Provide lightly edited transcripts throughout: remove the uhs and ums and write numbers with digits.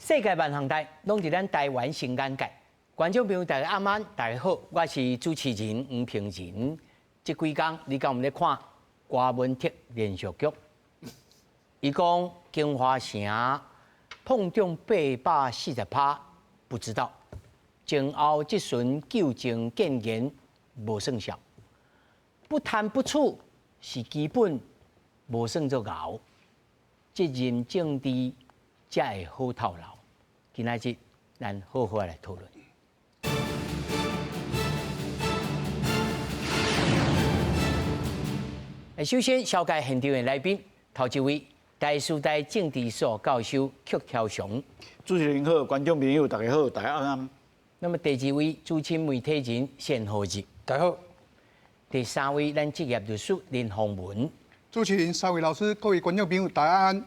世界萬項代，攏佇咱台灣新眼界。觀眾朋友大家暗安，大家好，我是主持人黃平仁。這幾工你敢有咧看柯文哲連續劇？伊講京華城碰中840趴，不知道。前後質詢糾正建言無算數，不貪不處是基本，無算做𠢕。責任政治才會好透腦。今仔日咱好好來討論。首先，紹介現場的來賓，頭一位台師大政治所教授曲超雄。主持人好，觀眾朋友大家好，大家安。那麼第二位資深媒體人單和日，大家好。第三位咱職業律師林鴻文。主持人三位老師，各位觀眾朋友大家安。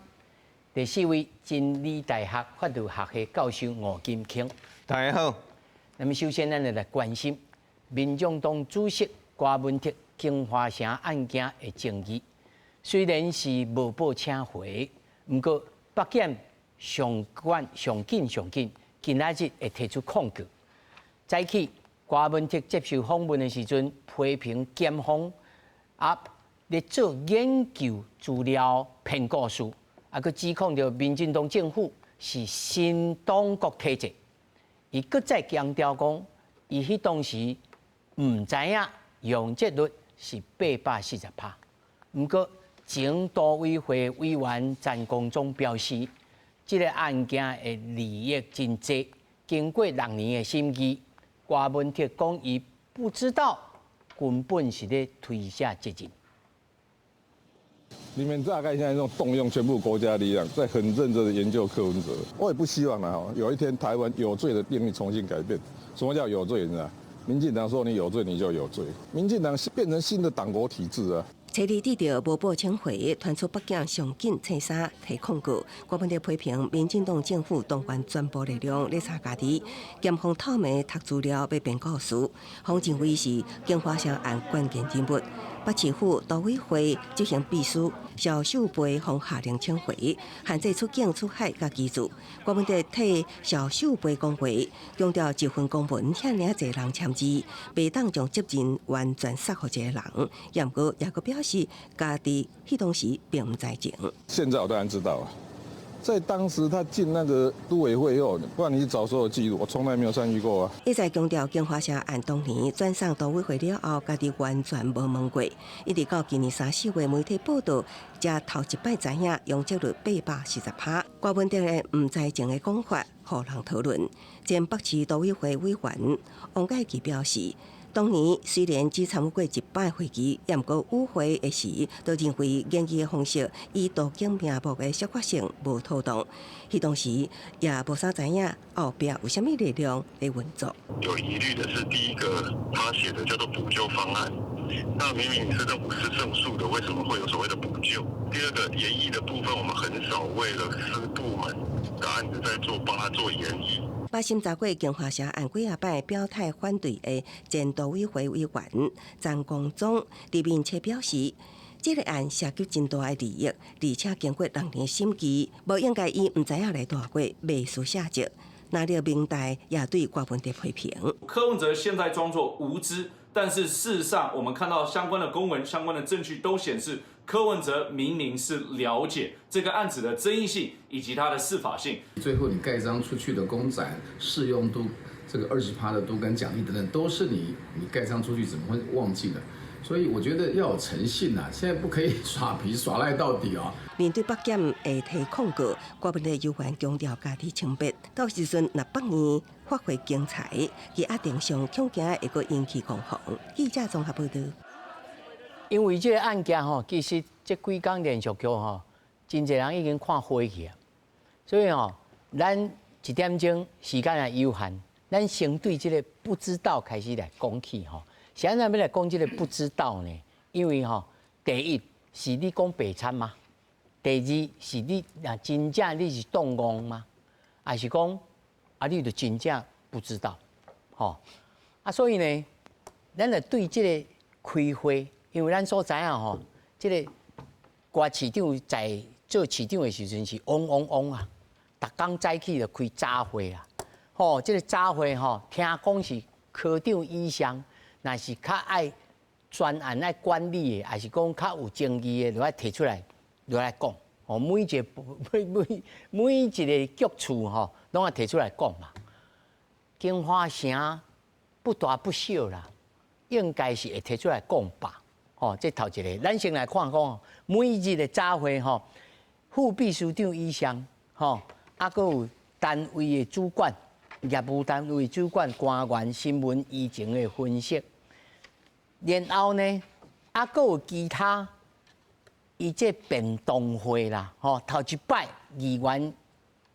第四位真理大學法律學系教授吳金慶，大家好。那麼首先，咱就來關心民眾黨主席柯文哲京華城案件的爭議。雖然是無報請回，毋過北檢上懸上緊上緊，今仔日會提出控告。早起柯文哲接受訪問的時陣，批評檢方啊，咧做研究資料編故事。啊，閣指控著民進黨政府是新黨國體制，伊閣再強調講，伊彼當時毋知影容積率是840趴。毋過前都委會委員陳光中表示，這個案件的利益真濟，經過6年的審議，柯文哲講伊不知道，根本是咧推卸責任。你們大概現在用動用全部國家力量，在很認真的研究柯文哲。我也不希望啦，有一天台灣有罪的定義重新改變。什麼叫有罪？你知道？民進黨說你有罪，你就有罪。民進黨變成新的黨國體制啊！初二得著無報請回，傳出北檢上緊冊三提控告，柯文哲批評民進黨政府動員全部力量咧查家己，檢方透明讀資料欲編故事，黃正偉是京華城案關鍵人物。北市府都委會執行秘書蕭秀培予下令請回，限制出境出海佮居住。柯文哲替蕭秀培講話，強調這份公文遐爾濟人簽字，袂當將責任完全卸予一個人。毋過也閣表示，家己彼當時並毋知情。現在我當然知道啊，在當時他進那個都委會以後，不然你去找所有記錄，我從來沒有參與過啊。一再強調，京華城案當年轉送都委會了後，家己完全無問過。一直到今年三四月媒體報道，才頭一擺知影容積率840趴。柯文哲的毋知情的講法，予人討論。前北市都委會委員王介基表示，當年雖然只參與過一擺會議，也毋過與會的時，都認為研議的方式以都更名目的說法性無妥當。彼當時也無啥知影後壁有啥物力量咧運作。有疑慮的是，第一個他寫的叫做補救方案，那明明市政府是勝訴的，為什麼會有所謂的補救？第二個研議的部分，我們很少為了私部門的案子在做，幫他做研議。捌審查過京華城案幾仔擺表態反對的前都委會委員陳光中，佇面冊表示，這個案涉及真大的利益，而且經過6年審議，無應該以毋知影來帶過，袂輸卸責。那了明代也對柯文哲批評。柯文哲現在裝作無知，但是事實上，我們看到相關的公文、相關的證據都顯示，柯文哲明明是了解這個案子的爭議性以及它的適法性。最後你蓋章出去的工展適用都這個20趴的都更獎勵等等，都是你蓋章出去，怎麼會忘記呢？所以我覺得要有誠信啊，現在不可以耍皮耍賴到底啊。面對北檢會提控告，柯文哲猶原強調家己清白。到時陣若北院發揮精彩，伊一定上恐驚會閣引起攻防。記者綜合報道。因為這個案件吼，其實這幾工連續劇吼，真濟人已經看火去啊。所以吼，咱一點鐘時間也有限，咱先對這個不知道開始來講起吼。是按怎欲來講這個不知道呢？因為吼，第一是你講白賊嗎？第二是你若真正你是當戇嗎？還是講啊，你就真正不知道？吼啊，所以呢，咱來對這個開會，因為咱所知影吼，這個郭市長在做市長的時陣是嗡嗡嗡啊，逐工早起就開早會啊。吼，這個早會吼，聽講是科長以上，若是較愛專案愛管理的，抑是講較有爭議的，就愛提出來，就來講。吼，每一個每每每一個局處吼，攏愛提出來講嘛。京華城不大不小啦，應該是會提出來講吧。吼，這頭一個，咱先來看講，每日的早會吼，副秘書長以上，吼，啊，閣有單位的主管、業務單位主管、官員、新聞輿情的分析，然後呢，啊，閣有其他，伊這便當會啦，吼，頭一擺議員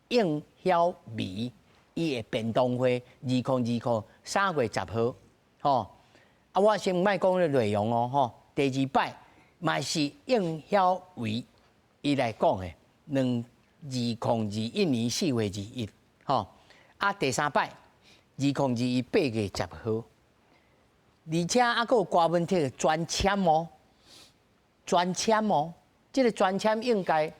應曉薇，伊的便當會20223月10號，吼，啊，我先莫講的內容哦，吼，第二擺嘛是應曉薇伊來講的，2021年4月21，吼，啊，第三擺2021 8月10號，而且啊，閣有柯文哲專簽哦，專簽哦，這個專簽應該，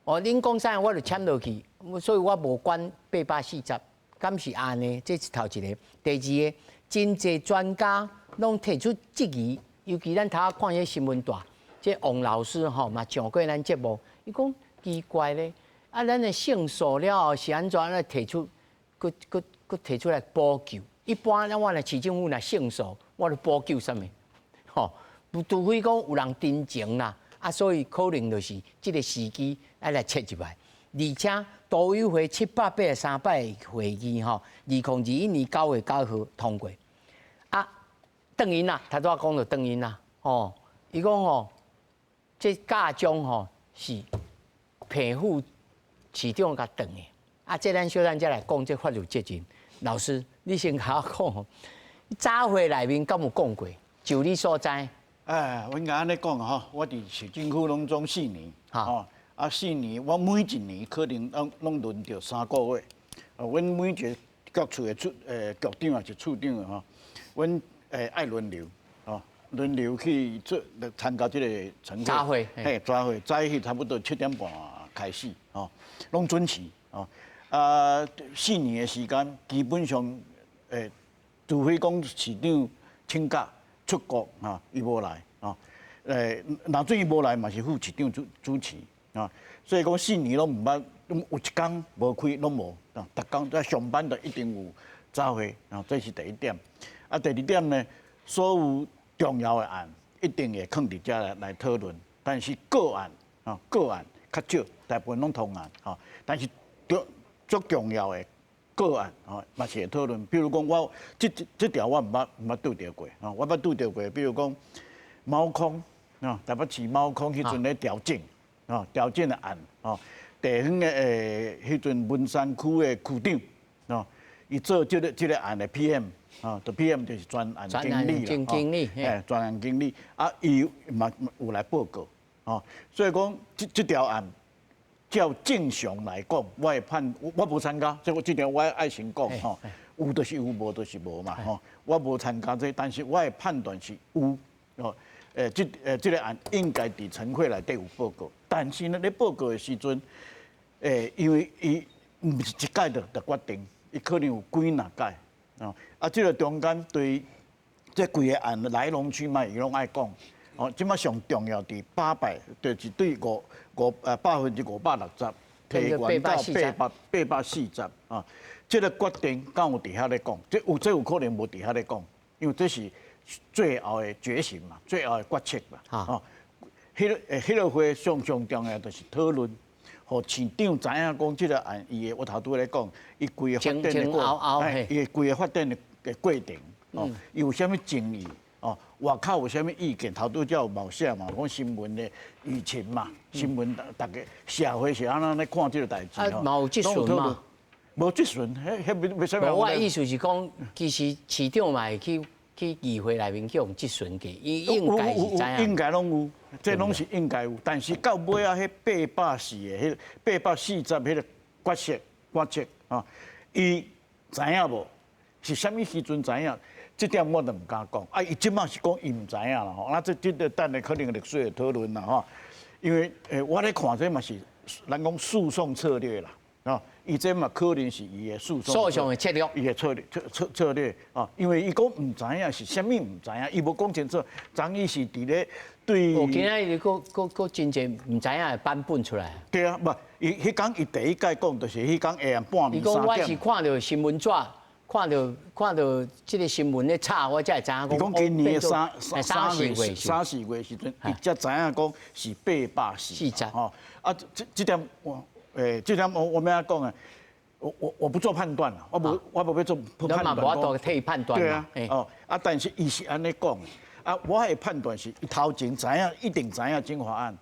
哦，恁講啥我就簽落去，所以我無管840，敢是按呢？這是頭一個，第二個，真濟專家攏提出質疑，尤其咱頭仔看彼新聞帶，這王老師吼嘛上過咱節目，伊講奇怪咧，啊，咱的勝訴了後是按怎來提出，閣閣閣提出來補救？一般咱我若市政府若勝訴，我著補救啥物？吼，除非講有人陳情啦，啊，所以可能就是這個時機愛來切入來。而且都委會783擺會議吼，2021年9月9號通過。啊，鄧英啊，頭拄仔講著鄧英啊，吼，伊講吼，這教宗吼是彭副市長共斷的。啊，這咱小等才來講這法律責任。老師，你先共我講，早會內面敢有講過？就你所知。哎，我應該按呢講吼，我佇市政府攏總四年，吼，啊四年，我每一年可能攏攏輪著3個月。啊，阮每一個局處的處局長抑是處長的吼，阮愛輪流，吼，輪流去做參加這個晨會。早會，嘿，早會，早起差不多7點半開始，吼，攏準時，吼。啊，四年的時間，基本上，除非講市長請假出國，吼，伊無來，吼，若準伊無來，嘛是副市長主主持，啊，所以講四年攏毋捌，有一工無開攏無，啊，逐工在上班就一定有早會，啊，這是第一點。啊，第二點呢，所有重要的案一定會囥佇遮來來討論，但是個案，啊，個案較少，大部分攏通案，吼，但是足足重要的個案，吼，嘛是會討論。比如講，我這這條我毋捌毋捌拄著過，吼，我捌拄著過。比如講貓空，啊，台北市貓空彼陣咧調整，啊，調整的案，吼，地方的彼陣文山區的區長，哦，伊做這個這個案的 PM，啊，就 PM 就是專案經理啦，經理，欸，專案經理，啊，伊嘛有來報告，哦，所以講這這條案。照正常來講，我會判我無參加，這我這條我愛先講吼，有就是有，無就是無嘛吼。我無參加這，但是我的判斷是有，哦，這這個案應該佇晨會內底有報告，但是呢，咧報告的時陣，因為伊毋是一屆就就決定，伊可能有幾若屆，哦，啊，這個中間對這規个案的來龍去脈，伊攏愛講。哦，這擺上重要佇八百，就是對五五560%提懸到840啊，這個決定敢有佇遐咧講？這有這有可能無佇遐咧講，因為這是最後的決心嘛，最後的決策嘛。哦，彼個彼個會上上重要就是討論，予市長知影講這個案，伊的我頭拄仔咧講，伊規個發展的過，伊規個發展的的過程，哦，伊有啥物爭議？哦，外口有啥物意見？頭拄才有嘛有寫嘛，講新聞的輿情嘛，新聞逐家社會是按怎咧看這個代誌吼？嘛有質詢嘛？無質詢，彼彼欲欲啥物？我的意思是講，其實市長嘛會去去議會內面去予質詢過，伊應該是知影。應該攏有，這攏是應該有，但是到尾仔，彼八百四个，彼840彼个決策決策啊，伊知影無？是啥物時陣知影？這點我就毋敢講。啊，伊這擺是講伊毋知影啦吼。啊，這這個等下可能律師會討論啦吼。因為我咧看這嘛是咱講訴訟策略啦，啊，伊這嘛可能是伊的訴訟訴訟的策略，伊的策略啊，因為伊講毋知影是啥物毋知影，伊無講清楚，昨伊是佇咧對。我今仔日閣閣閣真濟毋知影的版本出來。對啊，無伊彼工伊第一擺講，就是彼工下暗半暝。伊講我是看著新聞紙，看著這个新聞咧炒，我才會知影講。伊講今年三三四月時陣，伊才知影講是840。四十。吼啊，這點我這點我欲按怎講啊？我不做判斷啦，我無欲做判斷。無法度替判斷。對啊，哦啊，但是伊是按呢講，啊，我的判斷是，伊頭前知影，一定知影中華案，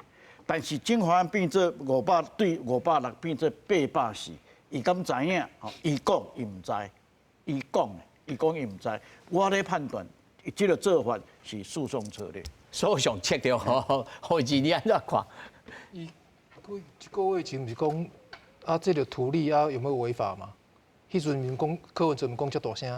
但是中華案變做500對560變做840，伊敢知影？吼，伊講伊毋知，伊講伊講伊毋知，我咧判斷，這个做法是訴訟策略。訴訟策略吼，何志你按怎看？伊一個月前毋是講啊，這个圖利啊有沒有違法嘛？彼陣毋講柯文哲毋講遮大聲。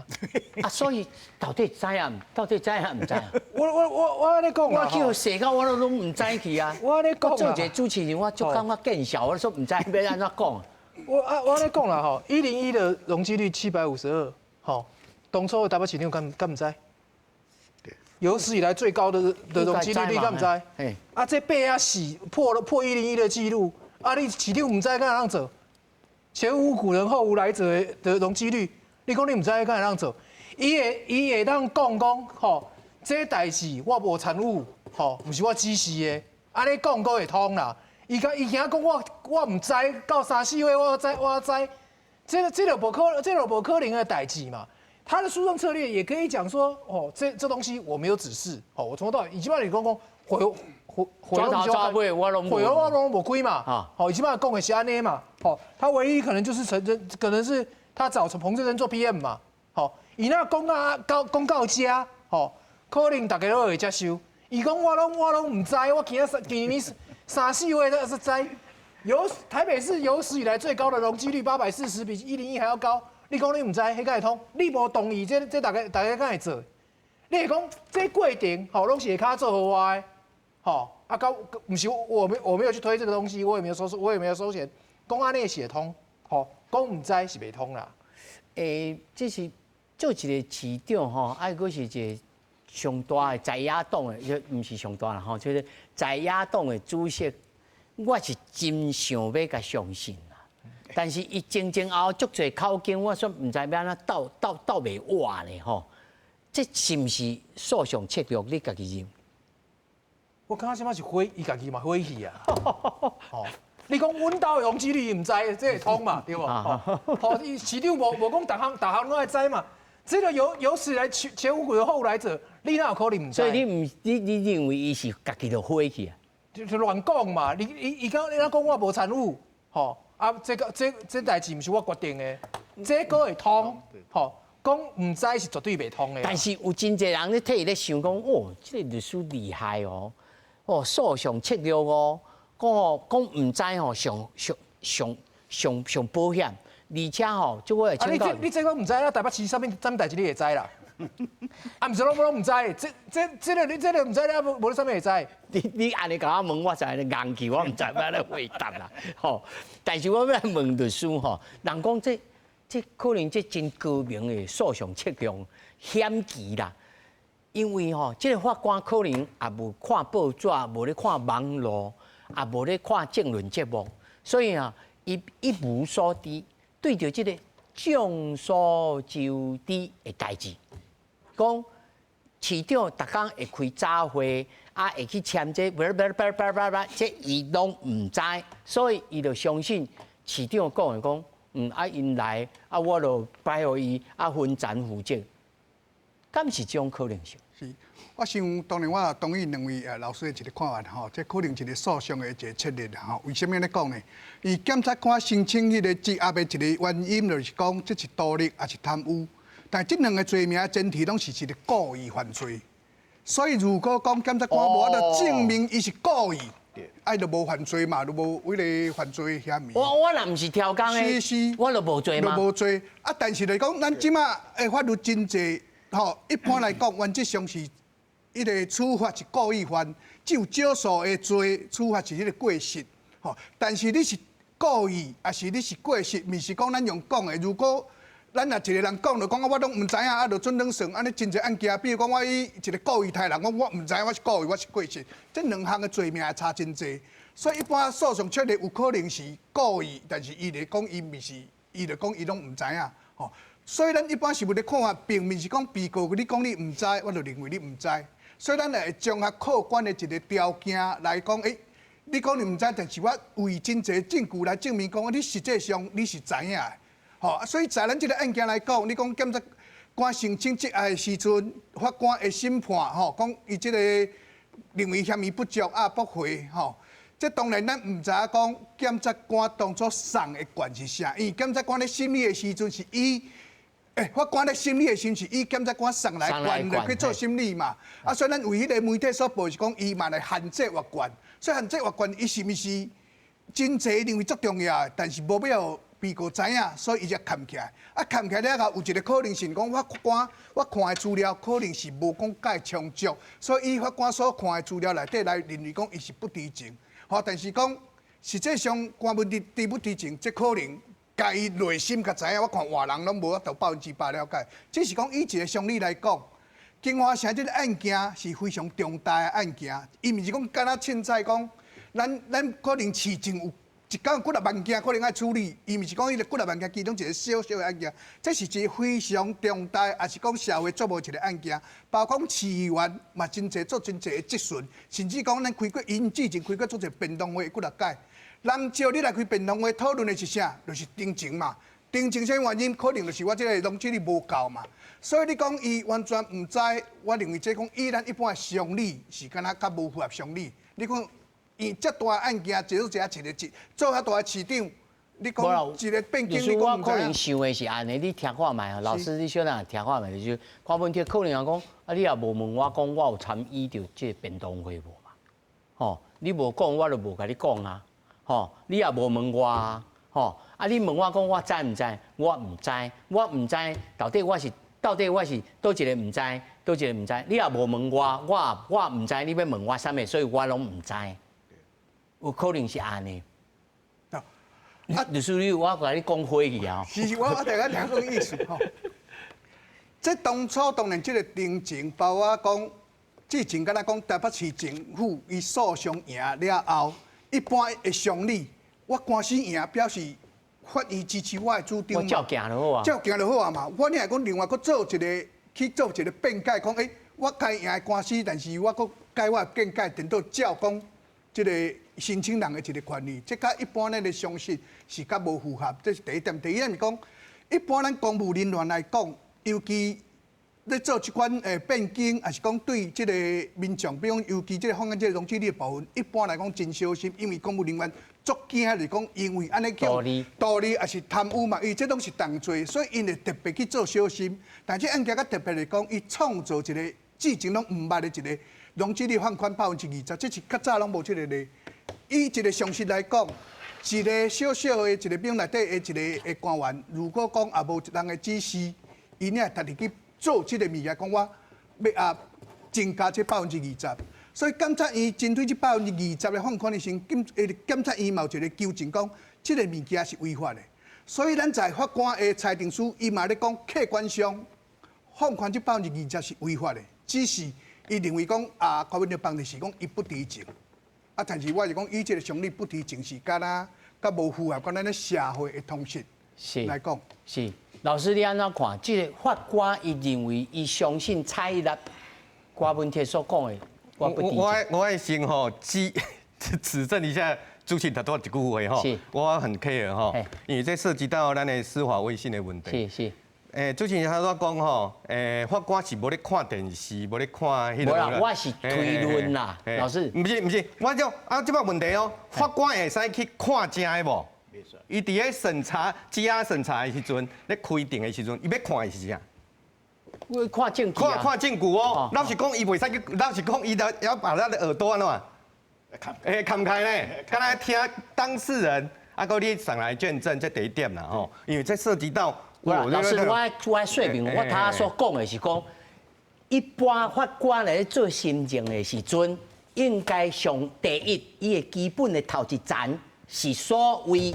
啊，所以到底知影？到底知影毋知影？我按呢講我去予踅到我都攏毋知去啊！我按呢講做一個主持人，我足感覺見笑，我說毋知欲按怎講。我按呢講啦吼，101的容積率752，吼，當初的台北市長敢毋知？有史以來最高的容積率，你敢毋知？啊，這840破了破101的紀錄，啊，你市長毋知敢會當做？前無古人後無來者的容積率，你講你毋知敢會當做？伊會當講講吼，這代誌我無參與，吼，毋是我指示的，按呢講閣會通啦。伊講伊驚講我毋知，到三四月我知我知，這個無可能的代誌嘛。他的訴訟策略也可以講說，哦，這東西我沒有指示，哦，我從頭到尾，伊這擺你講講會會會抓頭尾我攏會我攏無開嘛，好，伊這擺講的是按呢嘛，好，他唯一可能就是承認，可能是他找彭志珍做 PM 嘛，好，伊若講啊到講到遮，吼，可能大家攏會接受。伊講我攏毋知，我今年三四月才知，有台北市有史以來最高的容積率840，比101還要高。你講你毋知，彼敢會通？你無同意，這大家敢會做？你會講這過程吼，攏是下跤做予我的，吼啊，到毋是我沒有去推這個東西，我也沒有收，我也沒有收錢。講按呢是會通，吼，講毋知是袂通啦。這是做一個市長吼，啊，閣是一個上大的在野黨的，就毋是上大啦吼，就是在野黨的主席，我是真想欲共相信啦。但是伊前前後後足濟口徑，我說毋知欲按怎鬥鬥鬥袂活咧吼。這是毋是訴訟策略？你家己認？我感覺這擺是火，伊家己嘛火氣啊。吼，你講阮兜的容積率伊毋知，這會通嘛？對無？吼，伊市長無講逐項逐項攏愛知嘛？這個有史以來前無古人後無來者，你哪有可能毋知？所以你毋你認為伊是家己就火去啊？就亂講嘛！你伊伊講你若講我無參與，吼啊，這個這代誌毋是我決定的，這個會通，吼，講毋知是絕對袂通的。但是有真濟人咧替伊咧想講，哦，這個律師厲害哦，哦，訴訟策略哦，講哦講毋知吼，上上上上上保險，而且吼，這我會啊，你這講毋知啊？台北市啥物啥物代誌你會知啦？啊，毋是攏毋知，這個你這個毋知，你啊無無啥物會知？你按呢共我問，我就硬氣，我毋知欲按怎回答啦。吼，但是我欲來問律師吼，人講這可能這真高明的訴訟策略險棋啦，因為吼，這個法官可能也無看報紙，無咧看網路，也無咧看政論節目，所以啊，伊一無所知，對著這個眾所周知的代誌，講市長逐工會開早會，啊會去簽這，叭叭叭叭叭叭，這伊攏毋知，所以伊就相信市長講的講，啊𪜶來，啊我就擺予伊，啊分層負責，敢是這種可能性？是，我想當然我同意兩位老師的一個看法吼，這可能一個訴訟的一個策略吼。為什麼按呢講呢？伊檢察官申請彼個羈押的一個原因，就是講這是盜匿抑是貪污。但這兩个罪名前提攏是一個故意犯罪，所以如果講檢察官無法度證明伊是故意，啊就無犯罪嘛，就無彼个犯罪嫌疑。我若毋是超工的，我就無罪嘛。就無罪。啊，但是來講，咱這馬的法律真濟，吼，一般來講，原則上是彼个處罰是故意犯，只有少數的罪處罰是彼个過失，吼。但是你是故意，抑是你是過失，毋是講咱用講的。如果咱若一個人講就講啊，我攏毋知影，啊，就準當算按呢真濟案件，比如講我以一個故意殺人，我毋知影我是故意，我是過失，這兩項的罪名會差真濟。所以一般訴訟確認有可能是故意，但是伊咧講伊毋是，伊就講伊攏毋知影，吼。所以咱一般是物咧看法，並毋是講被告你講你毋知，我就認為你毋知。所以咱會綜合客觀的一個條件來講，你講你毋知，但是我為真濟證據來證明講，你實際上你是知影的。吼，所以在咱這個案件來講，你講檢察官申請這案的時陣，法官的審判，吼，講伊這個認為嫌疑不足啊，駁回，吼。這當然咱毋知影講檢察官當初送的權是啥，因為檢察官咧審理的時陣是以，法官咧審理的時陣是以檢察官送來權來去做審理嘛。啊，所以咱為彼個媒體所報是講，伊嘛來限制越權，所以限制越權，伊是毋是真濟認為足重要的，但是無欲被告知影，所以伊才崁起來。啊，崁起來了後，有一個可能性講，法官我看的資料可能是無講介充足，所以以法官所看的資料內底來認為講，伊是不知情。吼，但是講實際上，柯文哲知不知情，這可能共伊內心較知影。我看外人攏無法度100%了解。只是講以一個常理來講，京華城這個案件是非常重大的案件，伊毋是講敢若凊彩講，咱可能市政有一工幾若萬件可能愛處理，伊毋是講彼個幾若萬件其中一個小小的案件，這是一個非常重大，也是講社會矚目一個案件。包括市議員嘛，真濟做真濟的質詢，甚至講咱開過𪜶之前開過足濟便當會幾若擺。人招你來開便當會討論的是啥？就是定情嘛。定情啥原因？可能就是我這個容積率無夠嘛。所以你講伊完全毋知，我認為這講以咱一般的常理是敢若較無符合常理。你講。伊遮大案件，做這一個做遐大的市長，你講一個變更，你我可能想的是按呢，你聽看覓，老師你小等聽看覓，就是柯文哲可能也講，啊你也無問我講，我有參與著這個便當會無嘛？吼，你無講，我就無共你講啊。吼，你也無問我啊。吼，啊你問我講，我知毋知？我毋知，我毋知，到底我是佗一个毋知，佗一个毋知。你也無問我，我毋知，你欲問我啥物，所以我攏毋知。有可能是按呢，啊，律師你我共你講火去啊！是，我大家聽講意思吼。這當初當然這個定情，包括講之前敢若講台北市政府伊訴訟贏了後，一般的常理，我官司贏表示法院支持我的主張，我照行就好啊，照行就好啊嘛。我你若講另外閣做一個去做一個辯解，講我該贏的官司，但是我閣改我的見解，顛倒照講這個。申請人的一個權利，這佮一般咱的常識是較無符合，這是第一點。第二點是講，一般咱公務人員來講，尤其咧做這款變更，抑是講對這個民眾，比如講尤其這個放寬這個容積率的部分，一般來講真小心，因為公務人員足驚就是講，因為按呢叫盜利，抑是貪污嘛，因為這攏是重罪，所以𪜶會特別去做小心。但這案件較特別來講，伊創造一個之前攏毋捌的一個容積率放寬20%，這是較早攏無這個例。以一個常識來講，一個小小的一個廟內底的一個的官員，如果講也無人的指示，伊爾會家己去做這個物件，講我欲啊增加這20%，所以檢察院針對這20%的放寬的時陣，檢察院嘛有一個求證講，這個物件是違法的。所以咱在法官的裁定書，伊嘛咧講客觀上放寬這20%是違法的，只是伊認為講啊，柯文哲幫的是講伊不知情。啊！但是我是講，以這個常理不知情是敢若較無符合講咱咧社會的通識來講。是，老師你按怎看？這個法官伊認為伊相信採納柯文哲所講的，我不知。我愛先吼指指正一下主持人頭拄仔一句話吼，我很 care 吼，因為這涉及到咱的司法威信的問題。主持人頭拄仔講吼，法官是無咧看電視，無咧看彼個。無啦，我是推論啦，老師。毋是毋是，我就啊，這擺問題哦，法官會使去看正的無？伊佇咧審查、羈押審查的時陣，咧開庭的時陣，伊欲看的是啥？我看證據。看看證據哦。老實講，伊袂使去，老實講，伊著要把他的耳朵按怎？崁開咧，敢若聽當事人，啊，閣你上來見證，這第一點啦吼，因為這涉及到。老師，我說明，我頭所講的是講，一般法官來做審證的時陣，應該上第一，伊的基本的頭一層是所謂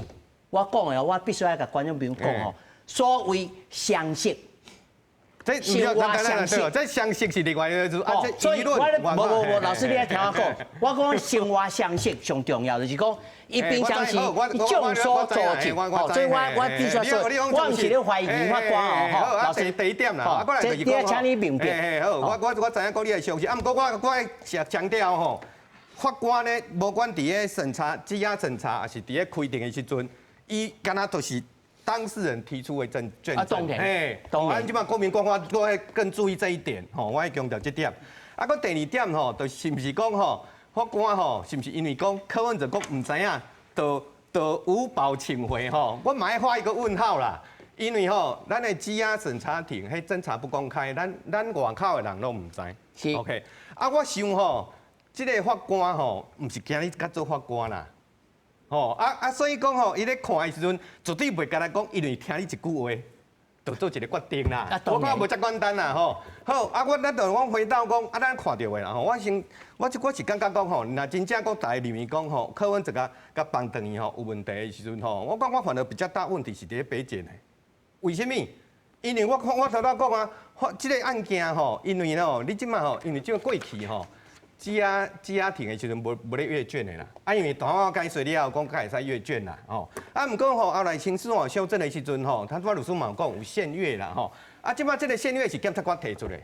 我講的，我必須愛共觀眾朋友講吼，所謂常識，這生活常識，這常識是另外一個，啊，所以我無無無，老師你愛聽我講，我講生活常識上重要就是講，伊平常時眾所周知，所以我必須說，我毋是咧懷疑法官哦，吼，老師第一點啦，這你愛請你明白。好，我知影講你的常識，啊，毋過我愛強調吼，法官呢，無管佇咧審查、羈押審查，抑是佇咧開庭的時陣，伊敢若就是當事人提出的證據。啊，當然，嘿，咱這擺國民國法，我會更注意這一點，吼，我愛強調這點。啊，閣第二點吼，就是毋是講吼，法官吼，是毋是因為講柯文哲講毋知影，就無保請回吼？我嘛愛畫一個問號啦，因為吼，咱的羈押審查庭，彼偵查不公開，咱外口的人攏毋知。是。 OK，啊，我想吼，這個法官吼，毋是今日才做法官啦。吼啊，所以講吼，伊咧看的時陣，絕對袂干焦講，因為聽你一句話，就做一個決定啦。我感覺無遮簡單啦，吼。好，啊，我咱就講回到講，啊，咱看著的啦，吼。我先，我我是感覺講吼，若真正講大家認為講吼，柯文哲共共放轉去吼有問題的時陣吼，我講我反而比較大問題是佇咧北檢的。為啥物？因為我看我頭拄講啊，這個案件吼，因為吼，你這擺吼，因為這個過去吼。羈押庭的時陣無咧閱卷的啦，啊，因為大法官改說了後，講才會使閱卷啦，吼。啊，毋過吼，後來刑事法修正的時陣吼，他拄律師嘛有講有限閱啦，吼。啊，這擺這個限閱是檢察官提出的，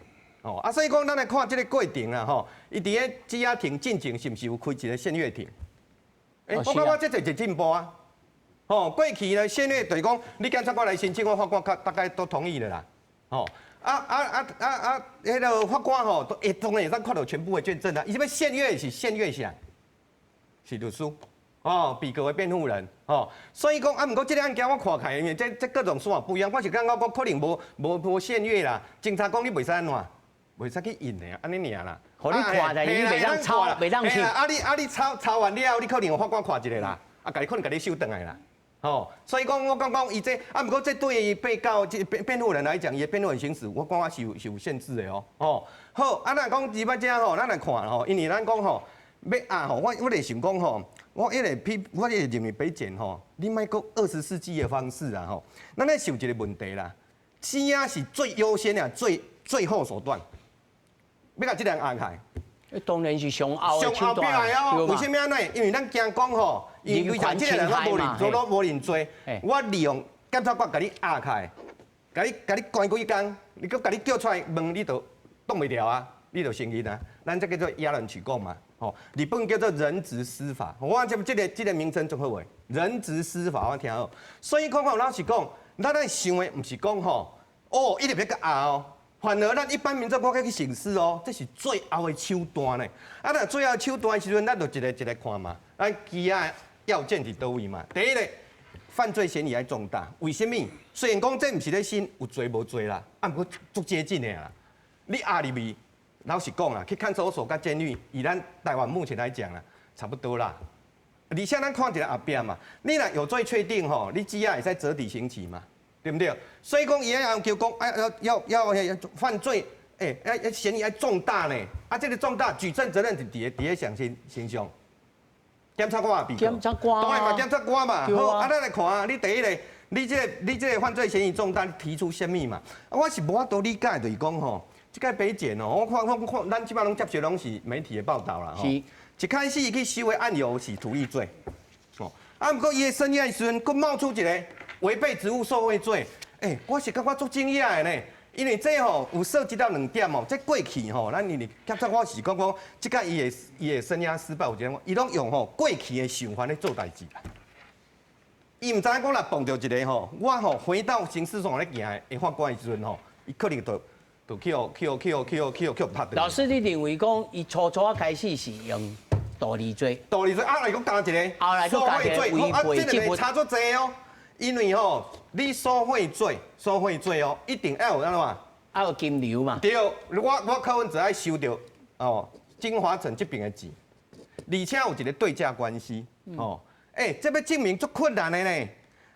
吼。啊，所以講咱來看這個過程啦，吼。伊佇咧羈押庭進前是毋是有開一個限閱庭？欸，我感覺這就是進步啊。吼，過去呢限閱就是講，你檢察官來申請，我法官較大概都同意了啦，吼。啊！彼個法官吼，都會當然會當看著全部的卷證啊。伊這欲限閱是限閱啥？是律師，哦，被告的辯護人，哦。所以講啊，毋過這個案件我看起來，因為這各種說法不一樣。我是感覺講可能無限閱啦。偵查講你袂使按怎，袂使去印的，按呢爾啦。予你看，但是你袂當抄，袂當去。啊你抄完了後，你可能予法官看一下啦，啊，共你可能共你收轉來啦。吼，所以講我感覺伊這啊，毋過這對被告這辯護人來講，伊的辯護人行使，我感覺是有限制的哦。吼，好，啊，咱講入來遮吼，咱來看吼，因為咱講吼，欲押吼，我咧想講吼，我一直批，我一直認為北檢吼，你莫閣20世紀的方式啊吼，咱咧想一個問題啦，羈押是最優先的最後手段，欲共這個人押開。當然是上後的手段哦。為啥物按呢？因為咱驚講吼，因為這個人攏無認，攏無認罪。我利用檢察官共你押開，共你關幾工，你閣共你叫出來問，你就擋袂牢啊，你就承認啊。咱這叫做壓人取供嘛，吼，日本叫做人質司法。我這個名稱足好話，人質司法我聽好。所以講講老實講，咱愛想的毋是講吼，哦，一直欲共押哦。反而咱一般民眾我去省思哦，這是最後的手段呢。啊，若最後手段的時陣，咱就一個一個看嘛。咱羈押要件佇佗位嘛？第一個，犯罪嫌疑愛重大。為啥物？雖然講這毋是咧審有罪無罪啦，啊，毋過足接近的啦。你押入去，老實講啦，去看守所佮監獄，以咱台灣目前來講啦，差不多啦。而且咱看一下後壁嘛，你若有罪確定吼，你羈押會使折抵刑期嘛。對毋對？所以講，伊要求講，哎要犯罪，欸，要嫌疑愛重大呢。啊，這個重大舉證責任佇佇個誰身上？檢察官也檢察官，當然嘛，檢察官嘛。好，啊，咱來看啊，你第一個，你這個犯罪嫌疑重大，你提出啥物嘛？啊，我是無法度理解，就是講吼，這個北檢哦，我看看看，咱這擺攏接受攏是媒體的報道啦。是。一開始去收的案由是圖利罪，哦，啊，毋過伊的審案時陣，閣冒出一個違背職務受賄罪，欸，我是感覺足驚訝的呢，因為這吼有涉及到兩點哦，這過去吼，咱因為檢察官是講講，這個伊的聲押失敗有一個，伊攏用吼過去的想法咧做代誌啦。伊毋知影講若碰著一個吼，我吼回到刑事訴訟咧行的法官的時陣吼，伊可能就去予去予去予去予去予去予拍。老師，你認為講伊初初開始是用盜利罪？盜利罪，後來閣加一個，後來閣加一個違背職務，差足濟哦。因為吼，你索賄罪，索賄罪哦，一定要有按怎嘛？愛有金流嘛？對，我柯文哲愛收著哦，京華城這邊的錢，而且有一個對價關係哦。欸，這欲證明足困難的呢。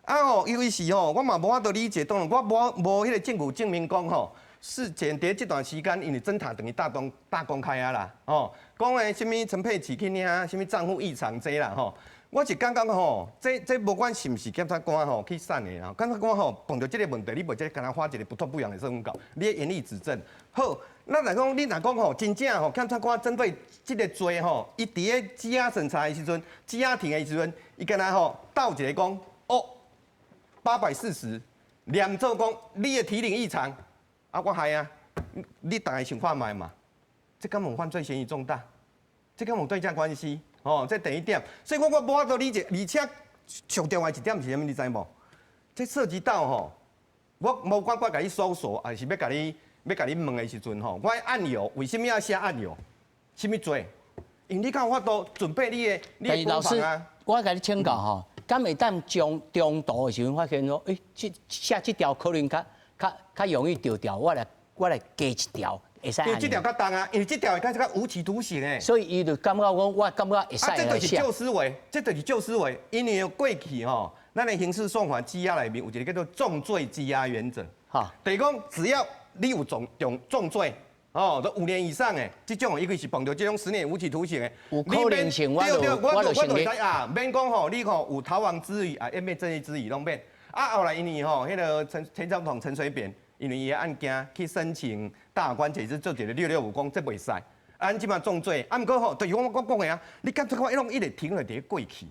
啊吼，尤其是吼，我嘛無法度理解，當然我無彼個證據證明講吼，事前佇這段時間，因為偵查等於大公開啊啦，吼，講的啥物陳佩琪去領啥物帳戶異常這啦吼。我是感覺吼，這無管是毋是檢察官吼去審的啦，檢察官吼碰著這個問題，你袂這敢若發一個不痛不癢的說法，你的嚴厲指證。好，咱來講，你若講吼，真正吼，檢察官針對這個罪吼，伊佇咧羈押審查的時陣，羈押庭的時陣，伊敢若吼鬥一個講，哦，840，連做講你的體能異常，啊，我係啊，你逐家想看覓嘛？這敢有犯罪嫌疑重大？這敢有對價關係？哦，這第一點，所以我無法度理解，而且上重要一點是啥物？你知無？這涉及到吼，我無管我共你搜索，還是欲共你欲共你問的時陣吼，我的案由為啥物要寫案由？啥物罪？因為你敢有法度準備你的老師，我共你請教吼，敢會當中途的時陣發現說，欸，這寫這條可能較容易著調，我來加一條。會使，因為這條較重啊，因為這條會較較無期徒刑的。所以伊就感覺講，我感覺會使。啊，這就是舊思維，這就是舊思維。因為過去吼，咱的刑事訴訟法羈押內面有一個叫做重罪羈押原則。哈，就是講只要你有重罪，哦，都5年以上的，這種伊就是碰著這種10年無期徒刑的。有可能性，我就我就會使啊，免講吼，你吼有逃亡之虞啊，湮滅證據之虞攏免。啊，後來因為吼，彼個前總統陳水扁。因為伊的案件去申請大法官解釋做一個665講這袂使，啊，咱這馬重罪，啊，毋過吼，就是我講的啊，你檢察官攏一直停落佇咧過去，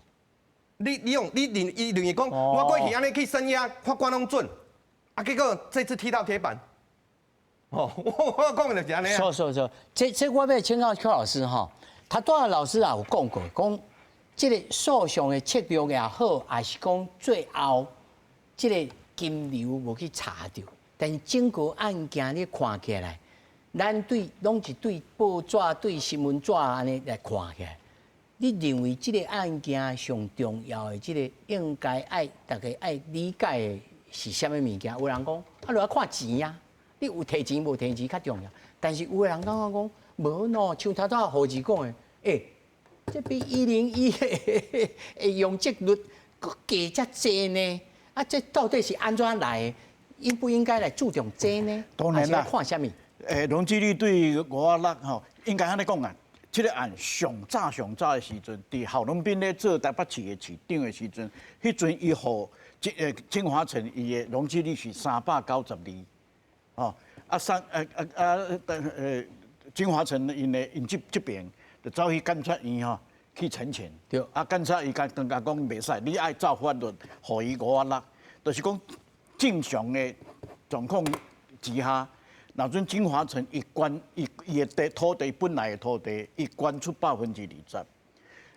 你用你認伊認為講，我過去按呢去聲押，法官攏准，啊，結果這次踢到鐵板，哦，我講的就是按呢。錯錯錯，這我欲請教邱老師吼，頭拄仔老師也有講過，講這個訴訟的策略也好，還是講最後這個金流無去查著。但是整個案件你看起來，咱對攏是對報紙、對新聞紙按呢來看起來，你認為這個案件上重要的這個應該愛大家愛理解的是啥物物件？有人講啊，就愛看錢啊，你有提錢無提錢較重要。但是有的人感覺講無喏，像頭拄仔何志講的，欸，這比101的容積率閣低遮濟呢？啊，這到底是按怎來的？應不應該來注重這呢？當然啦，看啥物？容積率對5仔6吼，應該按呢講啊。這個案上早上早的時陣，佇郝龍斌咧做台北市的市長的時陣，彼陣伊予這京華城伊的容積率是392，吼啊三京華城𪜶的𪜶這邊就走去監察院吼去陳情，對，啊監察院共共講袂使，你愛照法律予伊5仔6，就是講正常的狀況之下，若準京華城伊捐伊伊的地土地本來的土地，伊捐出20%，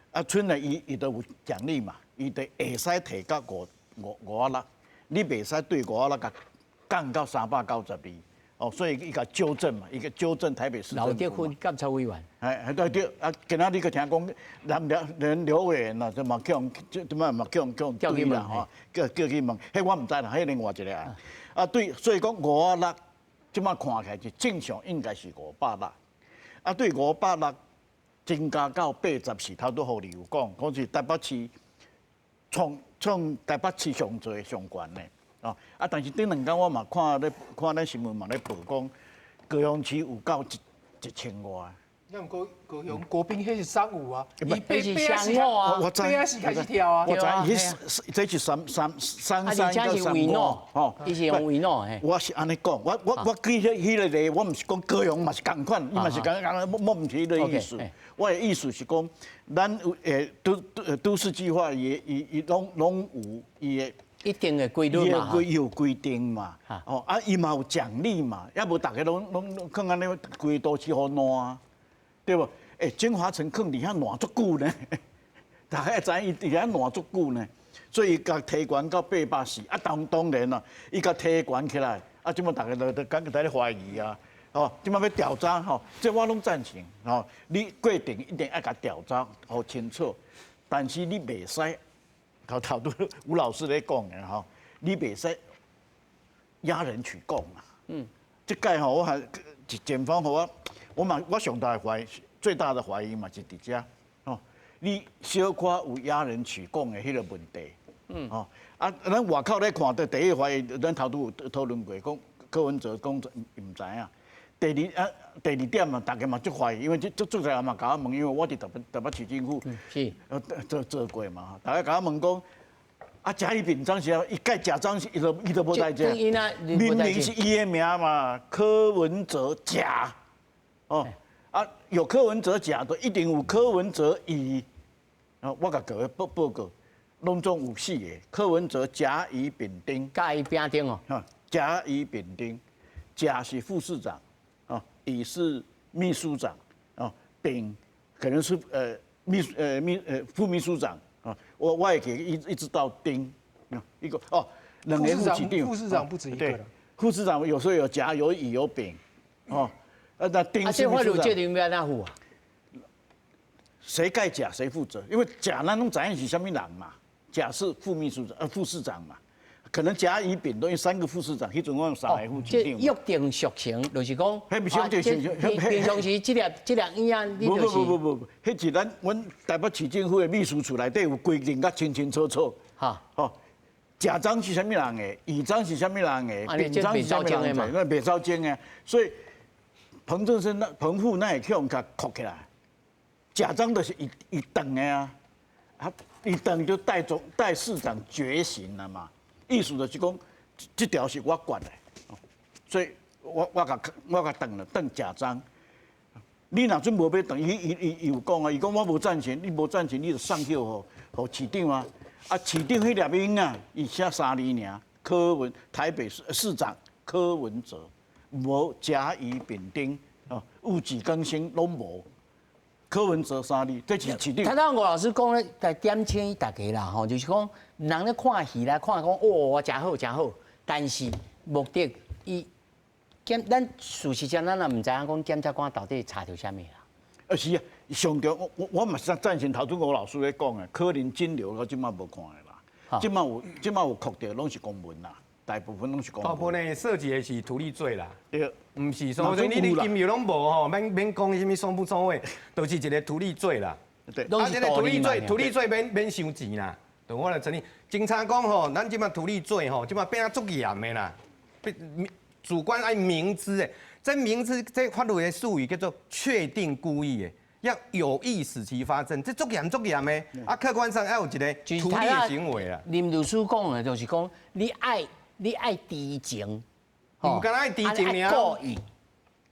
啊，賰來伊就有獎勵嘛，伊就會使提到五仔六，你袂使對5仔6共降到392，哦，所以伊共糾正嘛，伊共糾正台北市政府。劉德芬監察委員。係對對，啊，今仔日閣聽講，連劉委員啊，就嘛去予這這嘛嘛去予去予追啦吼，叫去問，彼我毋知啦，彼另外一個案。啊對，所以講5仔6，這馬看起來是正常，應該是560。啊對560增加到84，頭拄予你有講，講是台北市創台北市上濟上懸的，哦。啊，但是頂兩工我嘛看咧看咱新聞嘛咧報講，高雄市有夠一千外。那高雄國賓彼是3-5啊，伊是雙五啊，我知，八仔四開始跳啊，我知，彼這是三三三三到三五，吼，伊是用維諾，我是按呢講，我舉彼個例，我毋是講高雄嘛是仝款，伊嘛是仝仝，我毋是彼個意思。我的意思是講，咱有都市計劃，伊攏有伊的一定的規律嘛，伊有規定嘛，哦啊，伊嘛有獎勵嘛，抑無逐家攏囥按呢規都市予爛。對無？欸，京華城囥佇遐爛足久呢，大家知影伊佇遐爛足久呢，所以伊共提懸到840，啊當然啦，伊共提懸起來，啊，這馬逐家都感覺在咧懷疑啊，哦，這馬欲調查吼，這我攏贊成，吼，你過程一定愛共調查予清楚，但是你袂使頭拄吳老師咧講的吼，你袂使壓人取供啊。嗯，這擺吼，我還檢方予我。我嘛，我上大的懷疑，最大的懷疑嘛是佇遮，哦，你小可有壓人取供的彼個問題，嗯，哦，啊，咱外口咧看著第一懷疑，咱頭拄有討論過，講柯文哲講毋知影，第二啊，第二點嘛，大家嘛足懷疑，因為這足足濟人嘛共我問，因為我佇台北市政府做過嘛，大家共我問講，啊，甲乙丙章是啊，伊蓋甲章是伊都無代誌，明明是伊的名嘛，柯文哲甲，哦，啊，有柯文哲甲的，一定有柯文哲乙，啊，我共各位報告，攏總有四個，柯文哲甲乙丙丁，甲乙丙丁哦，甲乙丙丁，甲是副市長。乙是秘書長，啊，丙可能是秘秘副秘書長啊，我也可以一直到丁，一個哦，兩個副市長，副市長不止一個。對，副市長有時候有甲有乙有丙，哦，那丁是秘書長。這法律按怎負啊？誰蓋甲誰負責？因為甲咱攏知影是啥物人嘛，甲是副秘書長副市長嘛。可能甲乙丙都有三個副市長，彼陣我用三個副市長。這約定俗成，就是講，彼毋是約定俗成，平常時這粒音啊，你就是。不不不不不，彼是咱阮台北市政府的秘書處內底有規定甲清清楚楚。哈，哦，甲章是啥物人的，乙章是啥物人的，丙章是啥物人的，那袂走鐘的。所以彭正聲那彭副那會去予共扣起來，甲章就是伊伊斷的啊，啊，伊斷就代市長決行了嘛。意思就是講，這條是我管的，所以我共斷了，斷甲章。你若準無欲斷，伊有講啊，伊講我無贊成，你無贊成，你就送去予市長啊。啊，市長彼粒音啊，伊寫三字爾，柯文台北市市長柯文哲，無甲乙丙丁，哦，戊己庚辛攏無。柯文哲三字，這是市長。頭拄吳老師講咧，來點醒大家啦，吼，就是講人咧看戲來看講，哦，誠好誠好，但是目的伊檢，咱事實上咱也毋知影講檢察官到底查著啥物啦。啊是啊，上重我嘛是贊成頭拄吳老師咧講的，可能金流到這馬無看的啦，這馬有確定攏是公文啦，大部分攏是公文。大部分涉及的是圖利罪啦。對。毋是說你金流攏無吼，免免講啥物雙不雙位，都是一個圖利罪啦。對，啊，這個圖利罪，圖利罪免收錢啦。對，我來承認，警察講吼，咱這馬圖利罪吼，這馬變啊足嚴的啦。主觀愛明知的，這明知這法律的術語叫做確定故意的，要有意使其發生，這足嚴足嚴的。啊，客觀上要有一個圖利的行為啊。林律師講的，就是講你愛知情。毋敢愛知情爾，故意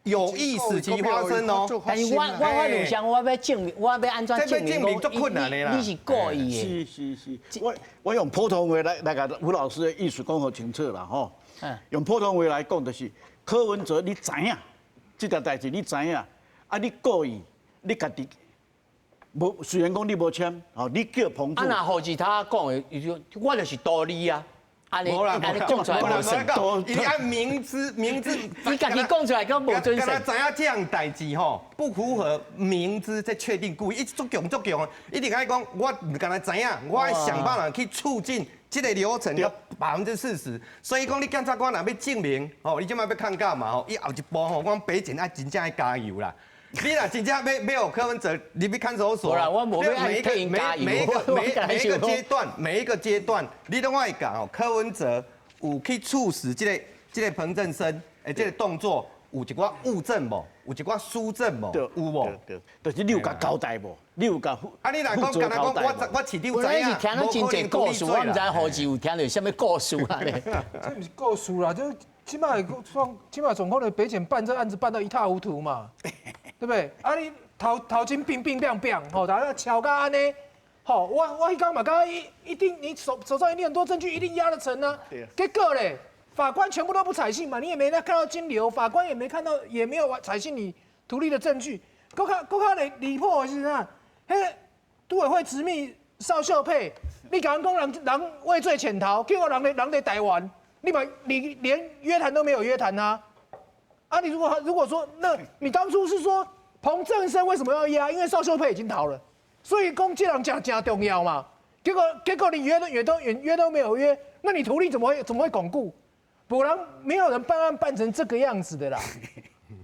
有意使其發生哦。但是我法律上我欲證明，我欲按怎證明？證明足困難的啦。你是故意的。是是是，我用普通話來共吳老師的意思講予清楚啦吼。用普通話來講，就是柯文哲，你知影這條代誌你知影，啊你故意，你家己無雖然講你無簽，吼你叫彭富。啊，若何時他講的，伊就我就是圖利啊。無啦，按呢講出來無算。伊愛明知明知，你家己講出來閣無準算。敢若知影這項代誌吼，不符合明知這確定故意，伊足強足強，一定愛講，我敢若知影，我愛想辦法去促進這個流程要40%。所以講，你檢察官若欲證明，吼，你這擺欲抗告嘛吼，伊後一步吼，講北檢愛真正愛加油啦。你若真正欲予柯文哲入去看守所，我無欲每一個每一個每一個階段，每一個階段，你攏愛講哦。柯文哲有去促使這個彭振聲，這個動作有一寡物證無？有一寡書證無？有無？對，就是你有共交代無？你有共啊？你若講，敢若講，我市長知影，我是聽了真濟故事，我毋知何時有聽著啥物故事啊？這毋是故事啦，這這擺狀這擺狀況的北檢辦這案子辦到一塌糊塗嘛，對不對？啊，你頭前乒乒乓乓，吼，大家敲甲按呢，吼，我彼工嘛感覺一定，你手上一定很多證據，一定壓得成啊。結果咧，法官全部都不採信嘛，你也沒看到金流，法官也沒看到，也沒有採信你圖利的證據。閣較閣較離譜的是啥？彼個都委會執秘邵秀佩，你共人講人畏罪潛逃，結果人佇台灣，你連約談都沒有約談啊！啊，你如果說，那你當初是說彭正聲為什麼要押？因為邵秀佩已經逃了，所以講這人誠誠重要嘛。結果你約都約都約約都沒有約，那你圖利怎麼會鞏固？不然沒有人辦案辦成這個樣子的啦。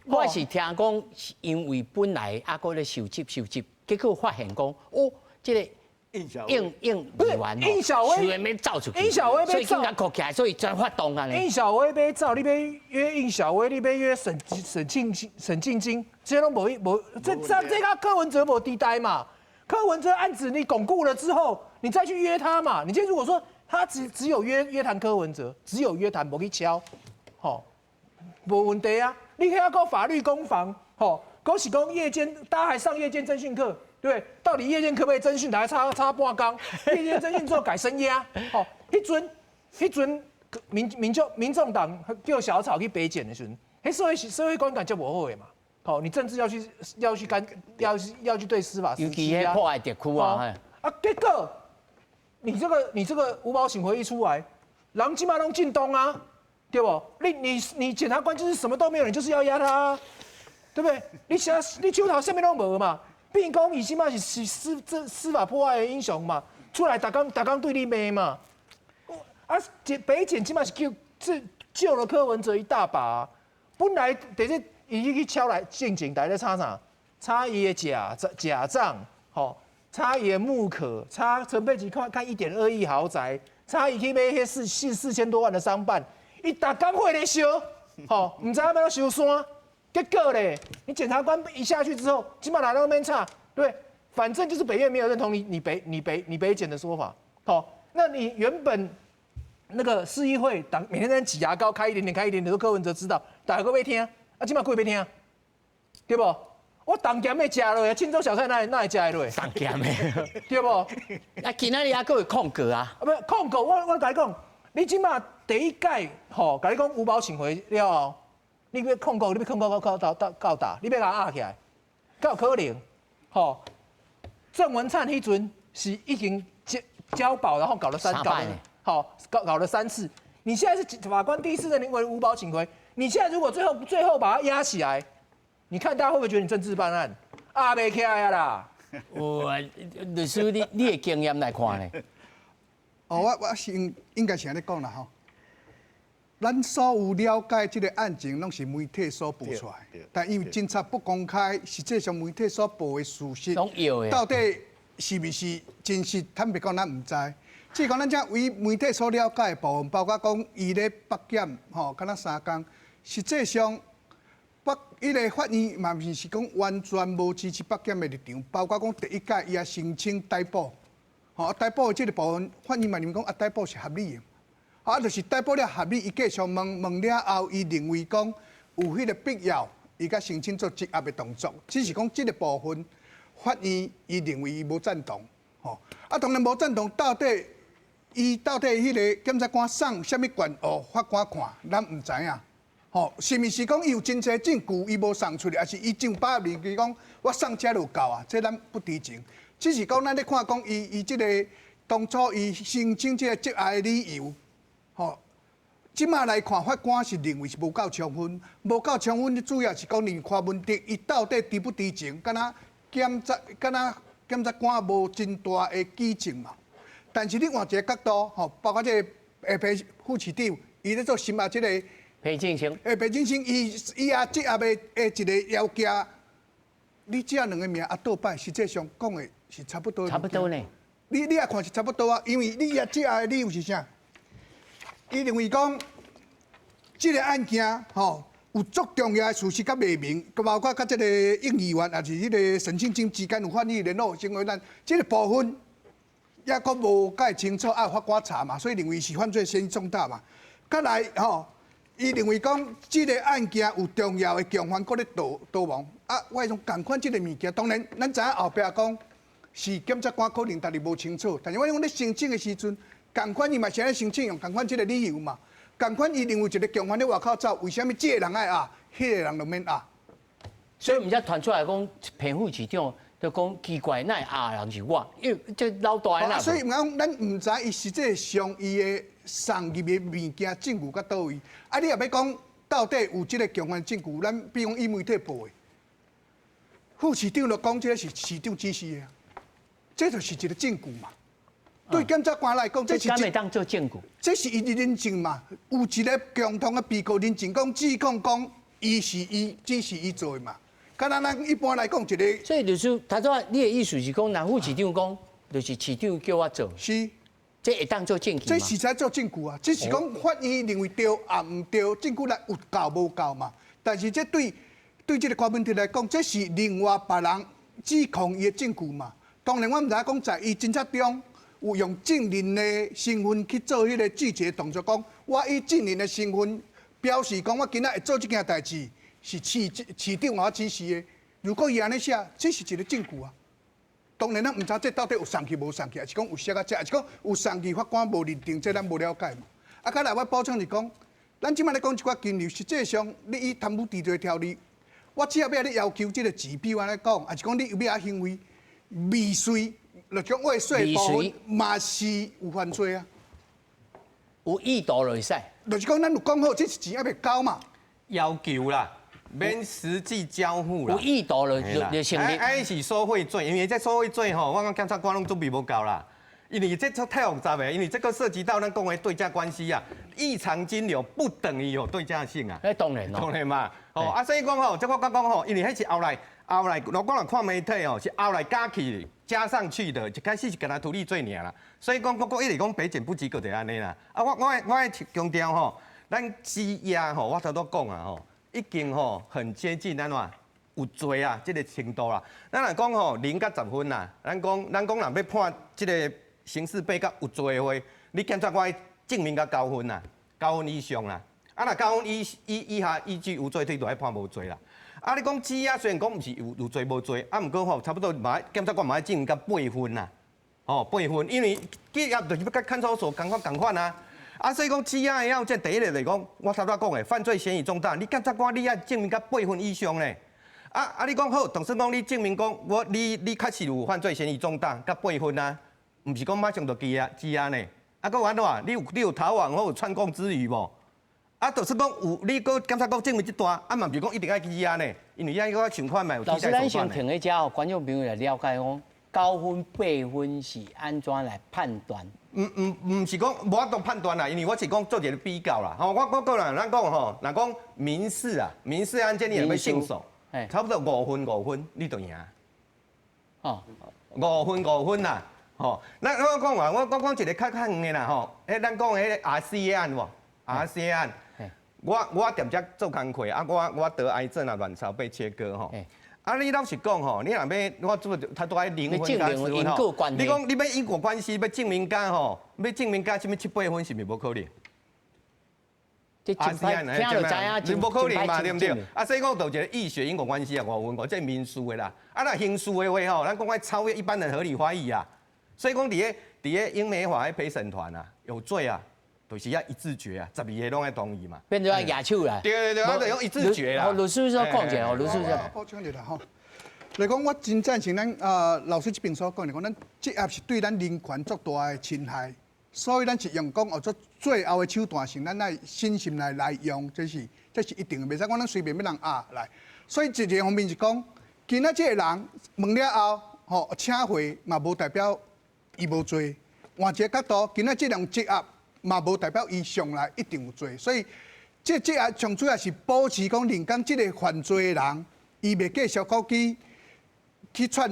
我是聽講，因為本來猶閣咧收集收集，結果發現講，哦，這個应应议员，应小薇免走出去，应小薇所以警察扣起来，所以才发动啊。应小薇欲走，你欲约应小薇，你欲约沈庆京，这拢无无，这个柯文哲无地带嘛？柯文哲案子你巩固了之后，你再去约他嘛？你今天如果说他只有约谈柯文哲，只有约谈，无去敲，吼，无问题啊。你可以搞法律攻防，吼，恭喜讲夜间，大家还上夜间侦讯课。对，到底夜间可不可以侦讯？来差半工，夜间侦讯之后改声押。哦，彼阵民众党叫小草去北检的时阵，彼社会观感就无好的嘛。好，你政治要去干，要去对司法尤其彼破坏特区啊。啊，结果你这个无保请回一出来，人这马拢进东啊，对不？你检察官就是什么都没有，你就是要押他，对不对？你啥你手头啥物拢无嘛？变讲伊这马是司法破坏的英雄嘛，出来逐工逐工对你骂嘛。啊，这北检这马是救了柯文哲一大把。本来伫这伊去敲来进前，在咧查啥？查伊的假账，吼，查伊的木可，查陈佩琪看看1.2亿豪宅，查伊去买彼4000多万的商办，伊逐工火咧烧，吼，毋知影欲按怎收山。结果咧，你检察官一下去之后，这马来拢免查，对，反正就是北院没有认同你北检的说法，好，那你原本那个市议会党每天在挤牙膏，开一点点，开一点点，都柯文哲知道，大家阁欲听，啊，这马鬼欲听，对无？我重咸的食落，凊州小菜哪会食会落？重咸的，对无？啊，今仔日犹阁会控告啊？啊，不控告，我共你讲，你这马第一届吼，共你讲无保请回了后。你欲控告，你欲控告到到到到打，你欲共押起来，敢有可能？吼，郑文灿彼阵是已经交保，然后搞了三搞，好搞了三次。你现在是法官第一次认定为无保请回，你现在如果最后把它押起来，你看大家会不会觉得你政治办案？押袂起来啦。有律师，你的经验来看呢？哦，我是应该是按呢讲啦吼。咱所有了解这个案情，拢是媒体所报出来。但因为侦查不公开，实际上媒体所报的事实，到底是毋是真实？坦白讲，咱毋知。只是讲咱遮为媒体所了解的部分，包括讲伊咧北检，吼，敢若3工，实际上北彼个法院嘛，毋是讲完全无支持北检的立场，包括讲第一届伊也申请逮捕，吼，逮捕的这个部分，法院嘛认为讲啊，逮捕是合理的。啊，就是逮捕了合理，伊继续问问了后，伊认为讲有彼个必要，伊才申请做羁押的动作。只是讲这个部分，法院伊认为伊无赞同，吼。啊，当然无赞同，到底伊到底彼个检察官送啥物权予法官看，咱毋知影。吼，是毋是讲伊有真济证据，伊无送出来，抑是伊真把握伊讲我送遮就够啊？这咱不知情。只是讲咱咧看讲伊这个当初伊申请这个羁押的理由。吼，这马来看，法官是认为是无够充分，无够充分，主要是讲连柯文哲伊到底知不知情，敢若检察官无真大的举证嘛。但是你换一个角度，吼，包括这个裴副市长，伊咧做审啊，这个裴正生，裴正生，伊也羁押的一个要件，你这两个名啊倒摆，实际上讲的是差不多。差不多呢。你也看是差不多啊，因为你也羁押的理由是啥？伊认为讲，这个案件吼有足重要的事实佮未明，包括佮这个应议员，抑是彼个沈庆京之间有法律联络，成为咱这个部分抑阁无盖清楚，爱法官查嘛，所以认为是犯罪嫌疑重大嘛。佮来吼，伊认为讲这个案件有重要的共犯阁咧逃亡啊，我讲仝款这个物件，当然咱知影后壁讲是检察官可能家己无清楚，但是我讲咧申请的时阵。仝款伊嘛是按呢申请用仝款这个理由嘛，仝款伊认为一个共犯咧外口走，为啥物这个人爱押，彼个人就免押？所以毋才传出来讲，彭副市长就讲奇怪，哪会押的人是我？因为这老大的。所以讲，咱毋知伊实际上伊的送入的物件证据佮佗位。啊，你若欲讲到底有这个共犯证据，咱比如讲以媒体报的，副市长就讲这个是市长指示的，这就是一个证据嘛。对检察官来讲，这是会当做证据？这是伊的认证嘛？有一个共同的被告认证，讲指控讲伊是伊指示伊做的嘛？敢若咱一般来讲，一个所以就是他说，你的意思是讲，若副市长讲，就是市長叫我做。是。這會當做證據？這實在做證據啊！只是講法院認為對啊，毋對，證據來有夠無夠嘛？但是這對這個柯文哲來講，這是另外別人指控伊的證據嘛。當然，我毋知影講在伊偵查中有用證人的身份去做彼個拒絕動作，講我以證人的身份表示講我今仔會做這件代誌是市長我指示的。如果伊按呢寫，這是一個證據啊。當然，咱毋知這到底有送去無送去，還是講有寫到這，還是講有送去，法官無認定，這咱無了解嘛。啊，再來我補充是講，咱這擺咧講一寡金流，實際上你以貪污治罪條例，我只要欲你要求這個指標按呢講，還是講你有欲仔行為未遂，就講未遂部分嘛是有犯罪啊。有意圖就會使。就是講咱有講好，這是錢猶未交嘛。要求啦。免實際交付啦，有意圖就就成立。啊，是索賄罪，因為這索賄罪吼，我講檢察官攏準備無夠啦。因為這太複雜的，因為這個涉及到咱講的對價關係啊，異常金流不等於有對價性啊。那當然咯，當然嘛。哦，啊，所以講吼，這我講講吼，因為彼是後來，我講人看媒體哦，是後來加起加上去的，一開始是干焦圖利罪爾啦。所以講，我一直講北檢不及格就按呢啦。啊，我愛強調吼，咱羈押吼，我頭拄講啊吼。已經吼很接近按怎有罪啊，這個程度啦。咱若講吼0到10分啦，咱講若欲判這個刑事被告有罪的話，你檢察官證明到9分啦，9分以上啦。啊，若9分以下依據無罪推斷，愛判無罪啦。啊，你講羈押雖然講毋是有罪無罪，啊，毋過吼差不多嘛，檢察官嘛愛證明到8分啦，吼8分，因為羈押就是欲佮看守所仝款仝款啊。啊，所以講羈押的要件，第一个就是講，我頭拄講的，犯罪嫌疑重大，你檢察官你愛證明到8分以上咧。啊，你講好，就算講你證明講我你確實有犯罪嫌疑重大，佮8分啊，毋是講馬上就羈押呢。啊，閣有按怎？你有逃亡或有串供之虞無？啊，就是講有你閣檢察官證明這段，啊嘛毋是講一定愛羈押呢，因為遐閣想款嘛有替代手段。老師，咱先停喺遮，觀眾朋友來了解講，9分8分是按怎來判斷？毋是講無法度判斷啦，因為我是講做一個比較啦。吼，我個人咱講吼，若講民事啊，民事案件你若欲勝訴，差不多5分5分你就贏。哦，5分5分啦，吼。那我講話，我講一個較遠的啦，吼。彼咱講彼個 RCA 案無？RCA 案，我踮遮做工課啊，我得癌症啊，卵巢被切割吼。啊，你老實講吼，你若欲我做，他都愛0分加10分吼。你講你欲因果關係，欲證明甲吼，欲證明甲啥物7、8分是毋是無可能？啊，是啊，聽就知影，無可能嘛，對毋對？啊，所以講就一個醫學因果關係啊，5分5，這民事的啦。啊，若刑事的話吼，咱講愛超越一般人合理懷疑啊。所以講佇个英美法彼陪審團啊，有罪啊，就是要一致決啊，12個攏愛同意嘛。變做愛舉手啦。對對對，我就用一致決啦。律師說講者哦，律師說。補充一下吼，來講我真贊成咱啊老師這邊所講的，講咱羈押是對咱人權足大的侵害，所以咱是用講哦做最後的手段是咱愛審慎來用，這是一定的，袂使講咱隨便欲人押來。所以一個方面是講，今仔這個人問了後，吼請回嘛無代表伊無罪。換一個角度，今仔這人羈押嘛無代表伊上來一定有罪。所以這羈押上主要是保持講，連講這個犯罪的人，伊袂繼續閣去串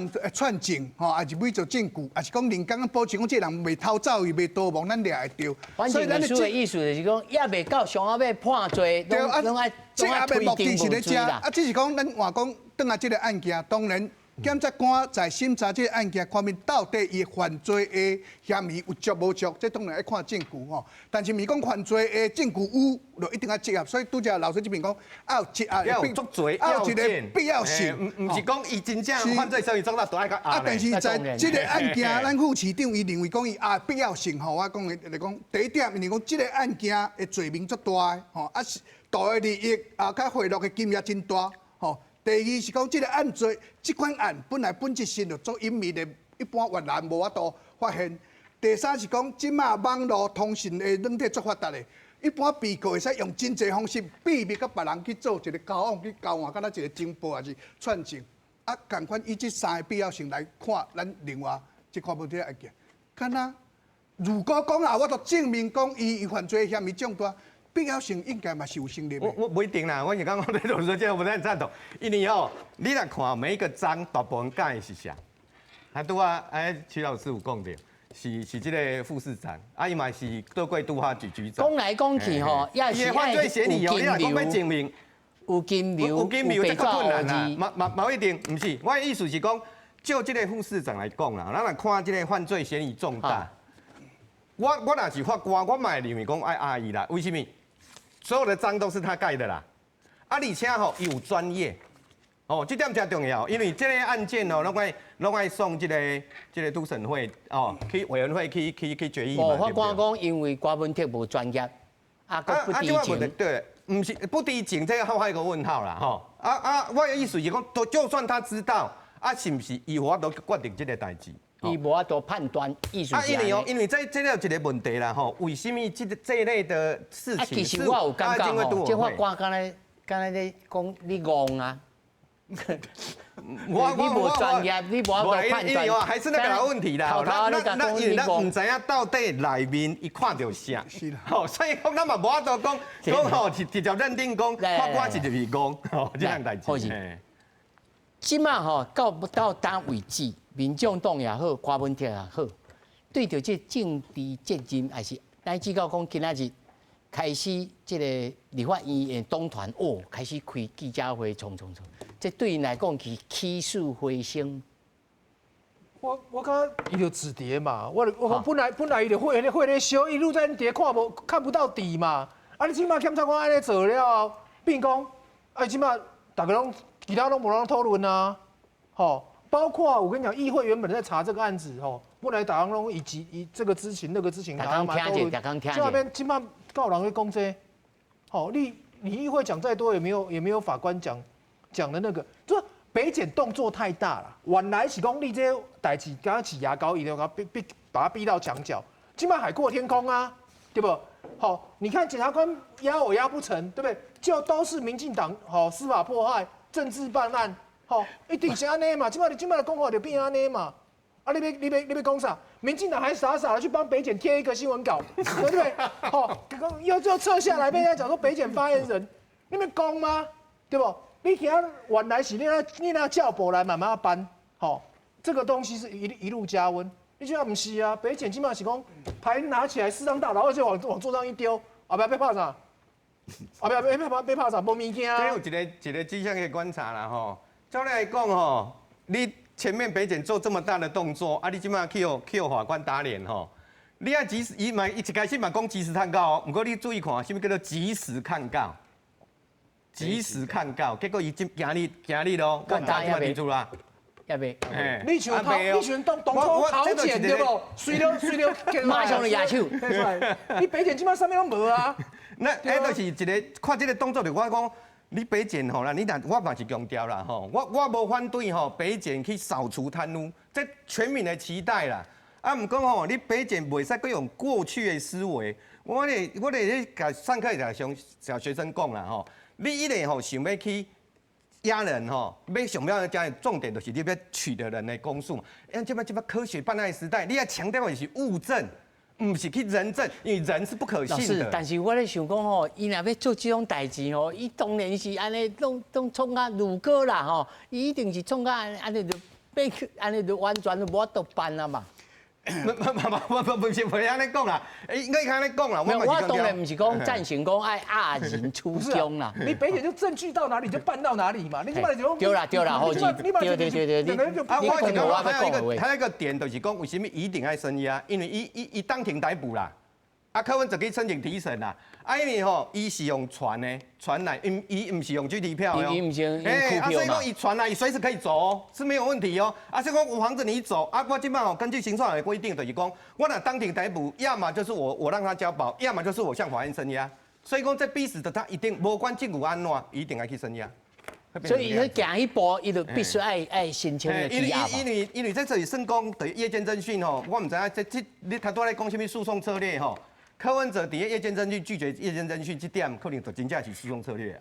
證吼，還是偽造證據，還是講連講保持講這個人袂偷走，伊袂逃亡，咱掠會著。反正律師的意思就是講，猶未到上後尾判罪，攏愛羈押的目的是咧遮，啊，只是講咱換講，轉來這個案件，當然。檢察官在審查這個案件，看面到底伊犯罪的嫌疑有足無足，這當然愛看證據吼。但是毋是講犯罪的證據有，就一定愛羈押。所以拄才老師這邊講，愛有羈押，要有足罪，要有一個必要性。毋是講伊真正犯罪嫌疑重大，都愛共押。啊，但是在這個案件，咱副市長伊認為講伊押必要性吼，我講的來講，第一點，因為講這個案件的罪名足大的吼，啊是大的利益啊，佮賄賂的金額真大吼。第二是講，這個案罪，這款案本來本質性就足隱秘的，一般越南無法度發現。第三是講，這馬網路通訊的軟體足發達的，一般被告會使用真濟方式秘密佮別人去做一個交往，去交換，敢若一個情報還是串證。啊，仝款以這三個必要性來看，咱另外這款問題案件，敢若如果講啊，我都證明講伊犯罪嫌疑重大。必要性應該嘛是有成立的。我不一定啦，我是感覺你律師這個不太贊同，因為吼，你若看每一個章，大部分講的是啥？他拄仔哎，徐老師有講著，是這个副市長，啊，伊嘛是都過都發局局長。講來講去吼，也是犯罪嫌疑哦，你若講欲證明有金流，有金流，這較困難啦。嘛嘛嘛無一定，毋是，我的意思是講，就這个副市長來講啦，咱若看這个犯罪嫌疑重大，我若是法官，我嘛會認為講愛押伊啦。為什麼？所有的章都是他蓋的啦。啊，而且吼，伊有專業。哦，這點誠重要，因為這个案件哦，攏愛送這个都審會哦，去委員會去決議嘛。哦，法官講，因為柯文哲無專業，啊，閣不知情。對，毋是不知情，這個還有一個問號啦，吼。啊，我的意思是講，就算他知道，啊，是毋是伊有法度決定這个代誌？伊無法度判斷，意思是。啊，因為哦，因為這這有一个問題啦，吼，為什麼這類的事情？啊，其實我有感覺吼，這法官敢若咧講你戇啊。我你無專業，你無法度判斷，還是那個老問題啦。那因為咱毋知影到底內面伊看著啥，吼，所以講咱嘛無法度講吼，直接認定講法官是就是戇，吼，這項代誌。這馬吼到今為止，民眾黨也好，柯文哲也好，對著這政治責任，還是乃至到講今仔日開始，這个立法院的黨團哦，開始開記者會，衝衝衝。這對𪜶來講是起死回生。我感覺伊就止跌嘛，我講本來伊就火咧燒，一路在跌，看不到底嘛。啊，你這馬檢察官按呢做了後，變講，啊，這馬大家攏其他攏無人討論啊，吼，包括我跟你講，議會原本在查這個案子，吼，本來大家攏以這個知情那個知情，大家聽者，大家聽者。這邊這馬夠人咧講這，吼，你議會講再多也沒有法官講的那個，就北檢動作太大了。原來是講你這代誌，敢若擠牙膏，一定要逼逼把他逼到牆角。這馬海闊天空啊，對不？好，你看檢察官壓我壓不成，對不對？就都是民進黨好司法迫害、政治辦案，好，一定是按呢嘛。這馬你這馬的講法就變按呢嘛。啊，你欲講啥？民進黨還傻傻的去幫北檢貼一個新聞稿，對不對？好，又撤下來，被人家講說北檢發言人，你欲講嗎？對不？你聽原來是你那叫步來慢慢搬，好，這個東西是一路加溫。你這毋是啊？北檢這馬是講牌拿起來四張大，然後就往桌上一丟，後壁欲拍啥？後壁欲拍啥？無物件。這有一个跡象可以觀察啦，吼。照理來講吼，你前面北檢做這麼大的動作，啊，你這馬去予法官打臉吼。你愛及時，伊嘛伊一開始嘛講及時抗告，毋過你注意看，啥物叫做及時抗告？及時抗告，結果伊今今日咯，我毋知這馬提出啦。也袂，你像陶，你像當初陶檢對無？隨了隨了，馬上就舉手。你北檢這馬啥物攏無啊？那彼就是一个看這个動作，就我講，你北檢吼啦，你若我嘛是強調啦吼，我無反對吼北檢去掃除貪污，這全民的期待啦。啊，毋過吼，你北檢袂使閣用過去的思維。我咧咧共上課共上小學生講啦吼，你一個吼想欲去壓人吼，欲想欲加重點就是你欲取得人的供述嘛。因為這擺科學辦案時代，你欲強調的是物證，毋是去人證，因為人是不可信的。但是我咧想講吼，伊若欲做這種代誌吼，伊當然是按呢攏創啊如果啦吼，伊一定是創啊按呢就變按呢就完全就無法度辦啊嘛。不不不不不是不是按呢講啦，應該按呢講啦。我當然毋是講贊成講愛壓人出供啦。你北檢就證據到哪裡就辦到哪裡嘛，你這馬就對啦對啦，好，對對對對，你啊，我是講還有一個點就是講，為什麼一定愛聲押？因為伊當庭逮捕啦，啊，柯文哲去申請提審啦，啊，因為吼，伊是用傳的傳來，伊毋是用 G 票哦，伊毋是用啊，所以講伊傳來，伊隨時可以走哦，是沒有問題哦。啊，所以講有房子你走，啊，我這擺吼根據刑訴法的規定，就是講，我若當庭逮捕，要麼就是我讓他交保，要麼就是我向法院聲押。所以講這逼死的他一定無管政府按怎，一定愛去聲押。所以伊行彼步，伊就必須愛申請的因為因為這這是算講對夜間偵訊吼，我毋知影這你頭拄仔咧講啥物訴訟策略吼？柯文哲佇咧夜間偵訊拒絕夜間偵訊這點，可能就真正是訴訟策略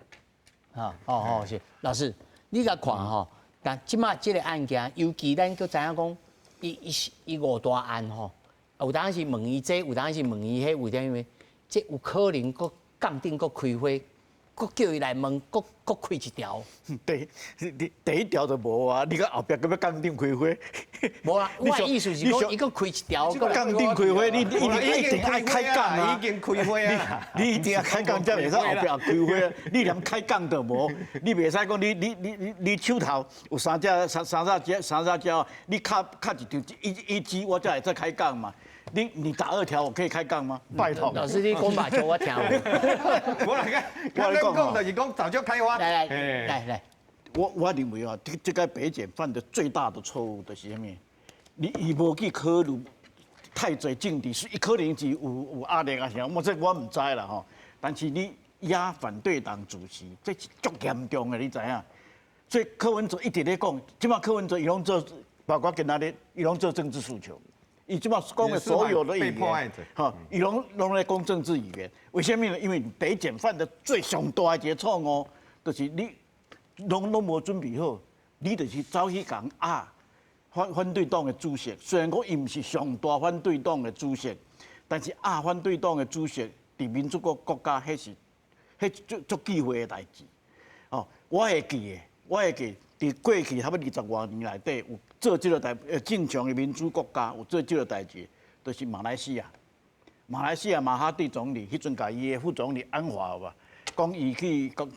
啊。啊，哦哦是，老師，你共看吼，但這馬這个案件，尤其咱閣知影講，伊五大案吼，有當時問伊這，有當時問伊彼，有當時這有可能閣摃頂閣開花，閣叫伊來問，閣開一條。第一條就無啊，你閣後壁閣欲摃頂開花。無啊，我的意思是講，伊閣開一條。崗頂開會，你一定愛開講啊！已經開會啊！你一定愛開講才袂使後壁開會啊！你連開講都無，你袂使講你手頭有三隻三三隻三隻隻，你敲敲一條一支，我才會再開講嘛。你打二條，我可以開槓嗎？拜託。老師，你講白話我聽無。我來講，我講就是講早就開花。來來來來，我認為啊，這個北檢犯的最大的錯誤就是啥物？你伊無去考慮太濟政治，伊可能是有壓力啊啥，我這我毋知啦吼。但是你壓反對黨主席，這是足嚴重的，你知影？所以柯文哲一直咧講，這擺柯文哲伊攏做，包括今仔日，伊攏做政治訴求。伊這擺講的所有的語言，吼，伊攏攏咧講政治語言。為啥物呢？因為北檢犯的最上大的一個錯誤，就是你攏攏無準備好，你就是走去共壓反對黨的主席。雖然講伊毋是上大反對黨的主席，但是壓反對黨的主席，佇民主國國家，彼是彼足足忌諱的代誌。哦，我會記的，我會記。佇過去差不多20外年內底，有做這個代正常的民主國家有做這個代誌，就是馬來西亞。馬來西亞馬哈蒂總理彼陣共伊的副總理安華有無？講伊去講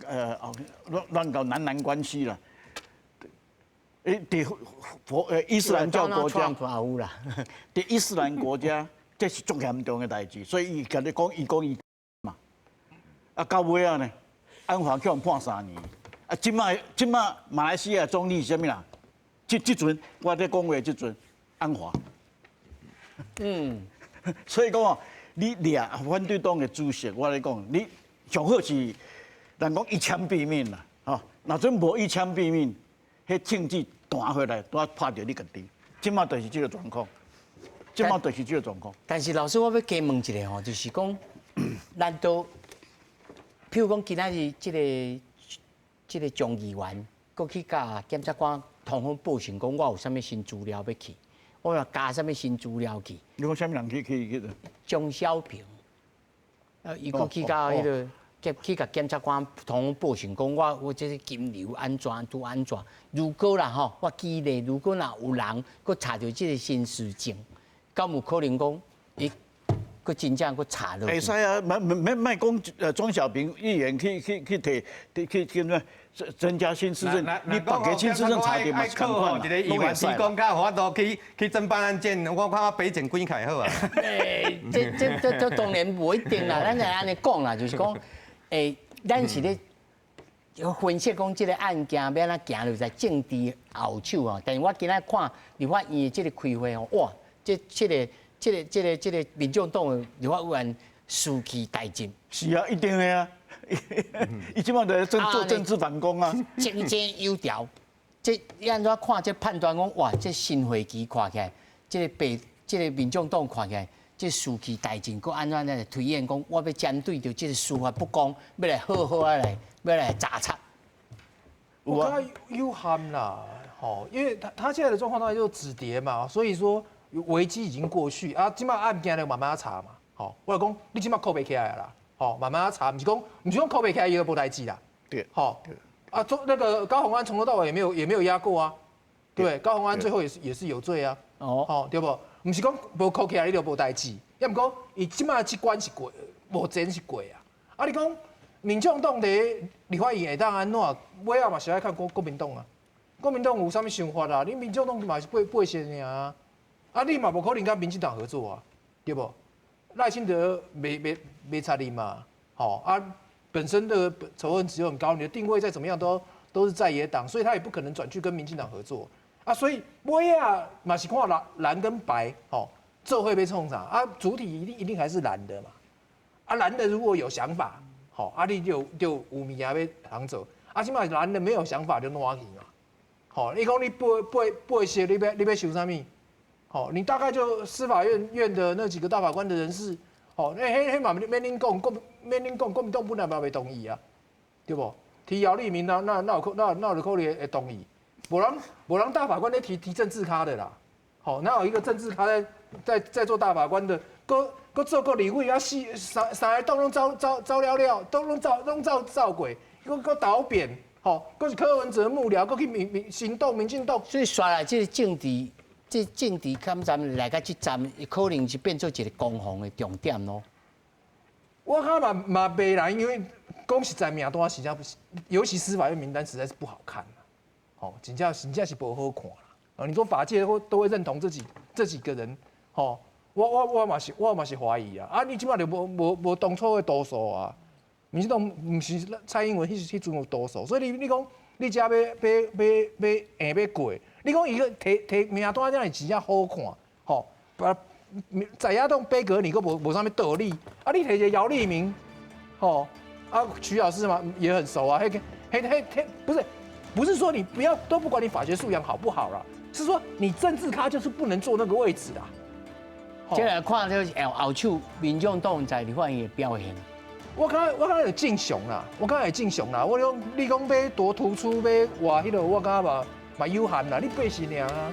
亂搞南南關係啦。佇佛伊斯蘭教國家，佇伊斯蘭國家，這是足嚴重的代誌，所以伊共你講，伊講伊嘛。啊，到尾仔呢，安華予人判3年。啊，這擺這擺馬來西亞總理是啥物人？這陣我咧講話，這陣安華。所以講哦，你掠反對黨的主席，我咧講，你上好是人講一槍斃命啦，吼，若準無一槍斃命，彼政治彈回來，拄仔拍著你家己。這擺就是這個狀況，這擺就是這個狀況。但是老師，我欲加問一下吼，就是講，難道，譬如講今仔日這個江議員，閣去共檢察官通風報信，講我有啥物新資料欲去，我若加啥物新資料去。你講啥物人去去去？鍾小平，伊閣去共彼個檢去共檢察官通風報信，講我這個金流按怎拄按怎。如果啦吼，我舉例，如果若有人閣查著這個新事證，敢有可能講伊閣真正閣查落？會使啊，免免免講鍾小平議員去去去提去去咩？增加新事證，你別個新事證查著嘛是仝款，一個議員提供較有法度去去偵辦案件，我看北檢關起好啊。這當然無一定啦，咱就按呢講啦，就是講，咱是咧分析講這個案件欲按怎行落在政治後手啊。但是我今仔看立法院的這個開會吼，哇，這個民眾黨的立法委員士氣大振。是啊，一定的啊。伊這擺在做政治反攻啊，井井有條。這你按怎看？這判斷講，哇，這新會期看起來，這個白，這個民眾黨看起來，這士氣大振，閣按怎來推演講，我欲針對著這個司法不公，欲來好好仔來，欲來查查。我感覺有限啦，吼，因為他現在的狀況當然就是止跌嘛，所以說危機已經過去啊，這擺案件咧慢慢查嘛，吼，我就講你這擺扣袂起來啦。吼，慢慢查，毋是講，毋是講扣袂起來，伊就無代誌啦。對，吼，啊，做那個高虹安從頭到尾也沒有押過啊，對，高虹安最後也是有罪啊。哦，吼，對無？毋是講無扣起來你就無代誌，抑毋過伊這擺這關是過，目前是過啊。啊，你講民眾黨佇立法院會當按怎？尾仔嘛是愛看國民黨啊。國民黨有啥物想法啊？你民眾黨嘛是八席爾啊，啊，你嘛無可能佮民進黨合作啊，對無？賴清德沒插你嘛，吼啊，本身的仇恨值又很高，你的定位再怎麼樣都是在野黨，所以他也不可能轉去跟民進黨合作啊。所以尾仔嘛是看藍跟白，吼，做伙欲創啥啊？主體一定還是藍的嘛。啊，藍的如果有想法，吼，啊，你就有物件欲通做。啊，這擺藍的沒有想法就爛去嘛。吼，你講你八席，你欲想啥物？吼，你大概就司法院的那幾個大法官的人事，吼，那彼嘛免恁講，免恁講，國民黨本來嘛袂同意啊，對無？提姚立明那有可能會同意？無人大法官咧提政治咖的啦，吼，哪有一個政治咖在做大法官的？閣做過立委啊，三個黨攏走了，都攏走過，閣倒扁，吼，閣是柯文哲幕僚，閣去民行動、民進黨，所以煞來這個政治。這政治抗戰來到這站，可能是變做一個攻防的重點咯。我感覺嘛嘛袂啦，因為講實在名單實在不是，尤其司法院名單實在是不好看啦。吼，真正真正是無好看啦。啊，你說法界都會認同這幾個人，吼，我嘛是懷疑啊。啊，你這擺就無當初的多數啊。民進黨毋是蔡英文彼陣有多數，所以你講你這欲硬欲過，你講伊個提提名單這樣真正好看，吼，把在野黨杯葛你，閣無啥物道理。啊，你提一個姚立明，吼，啊，徐老師嘛也很熟啊，彼個彼彼彼不是說你不要都不管你法學素養好不好啦，是說你政治咖就是不能坐那個位置啦。這來看這後手民眾黨在立法院的表現。我感覺會正常啦，我感覺會正常啦。我講你講欲多突出欲偌彼個，我感覺嘛嘛有限啦。你80爾啊。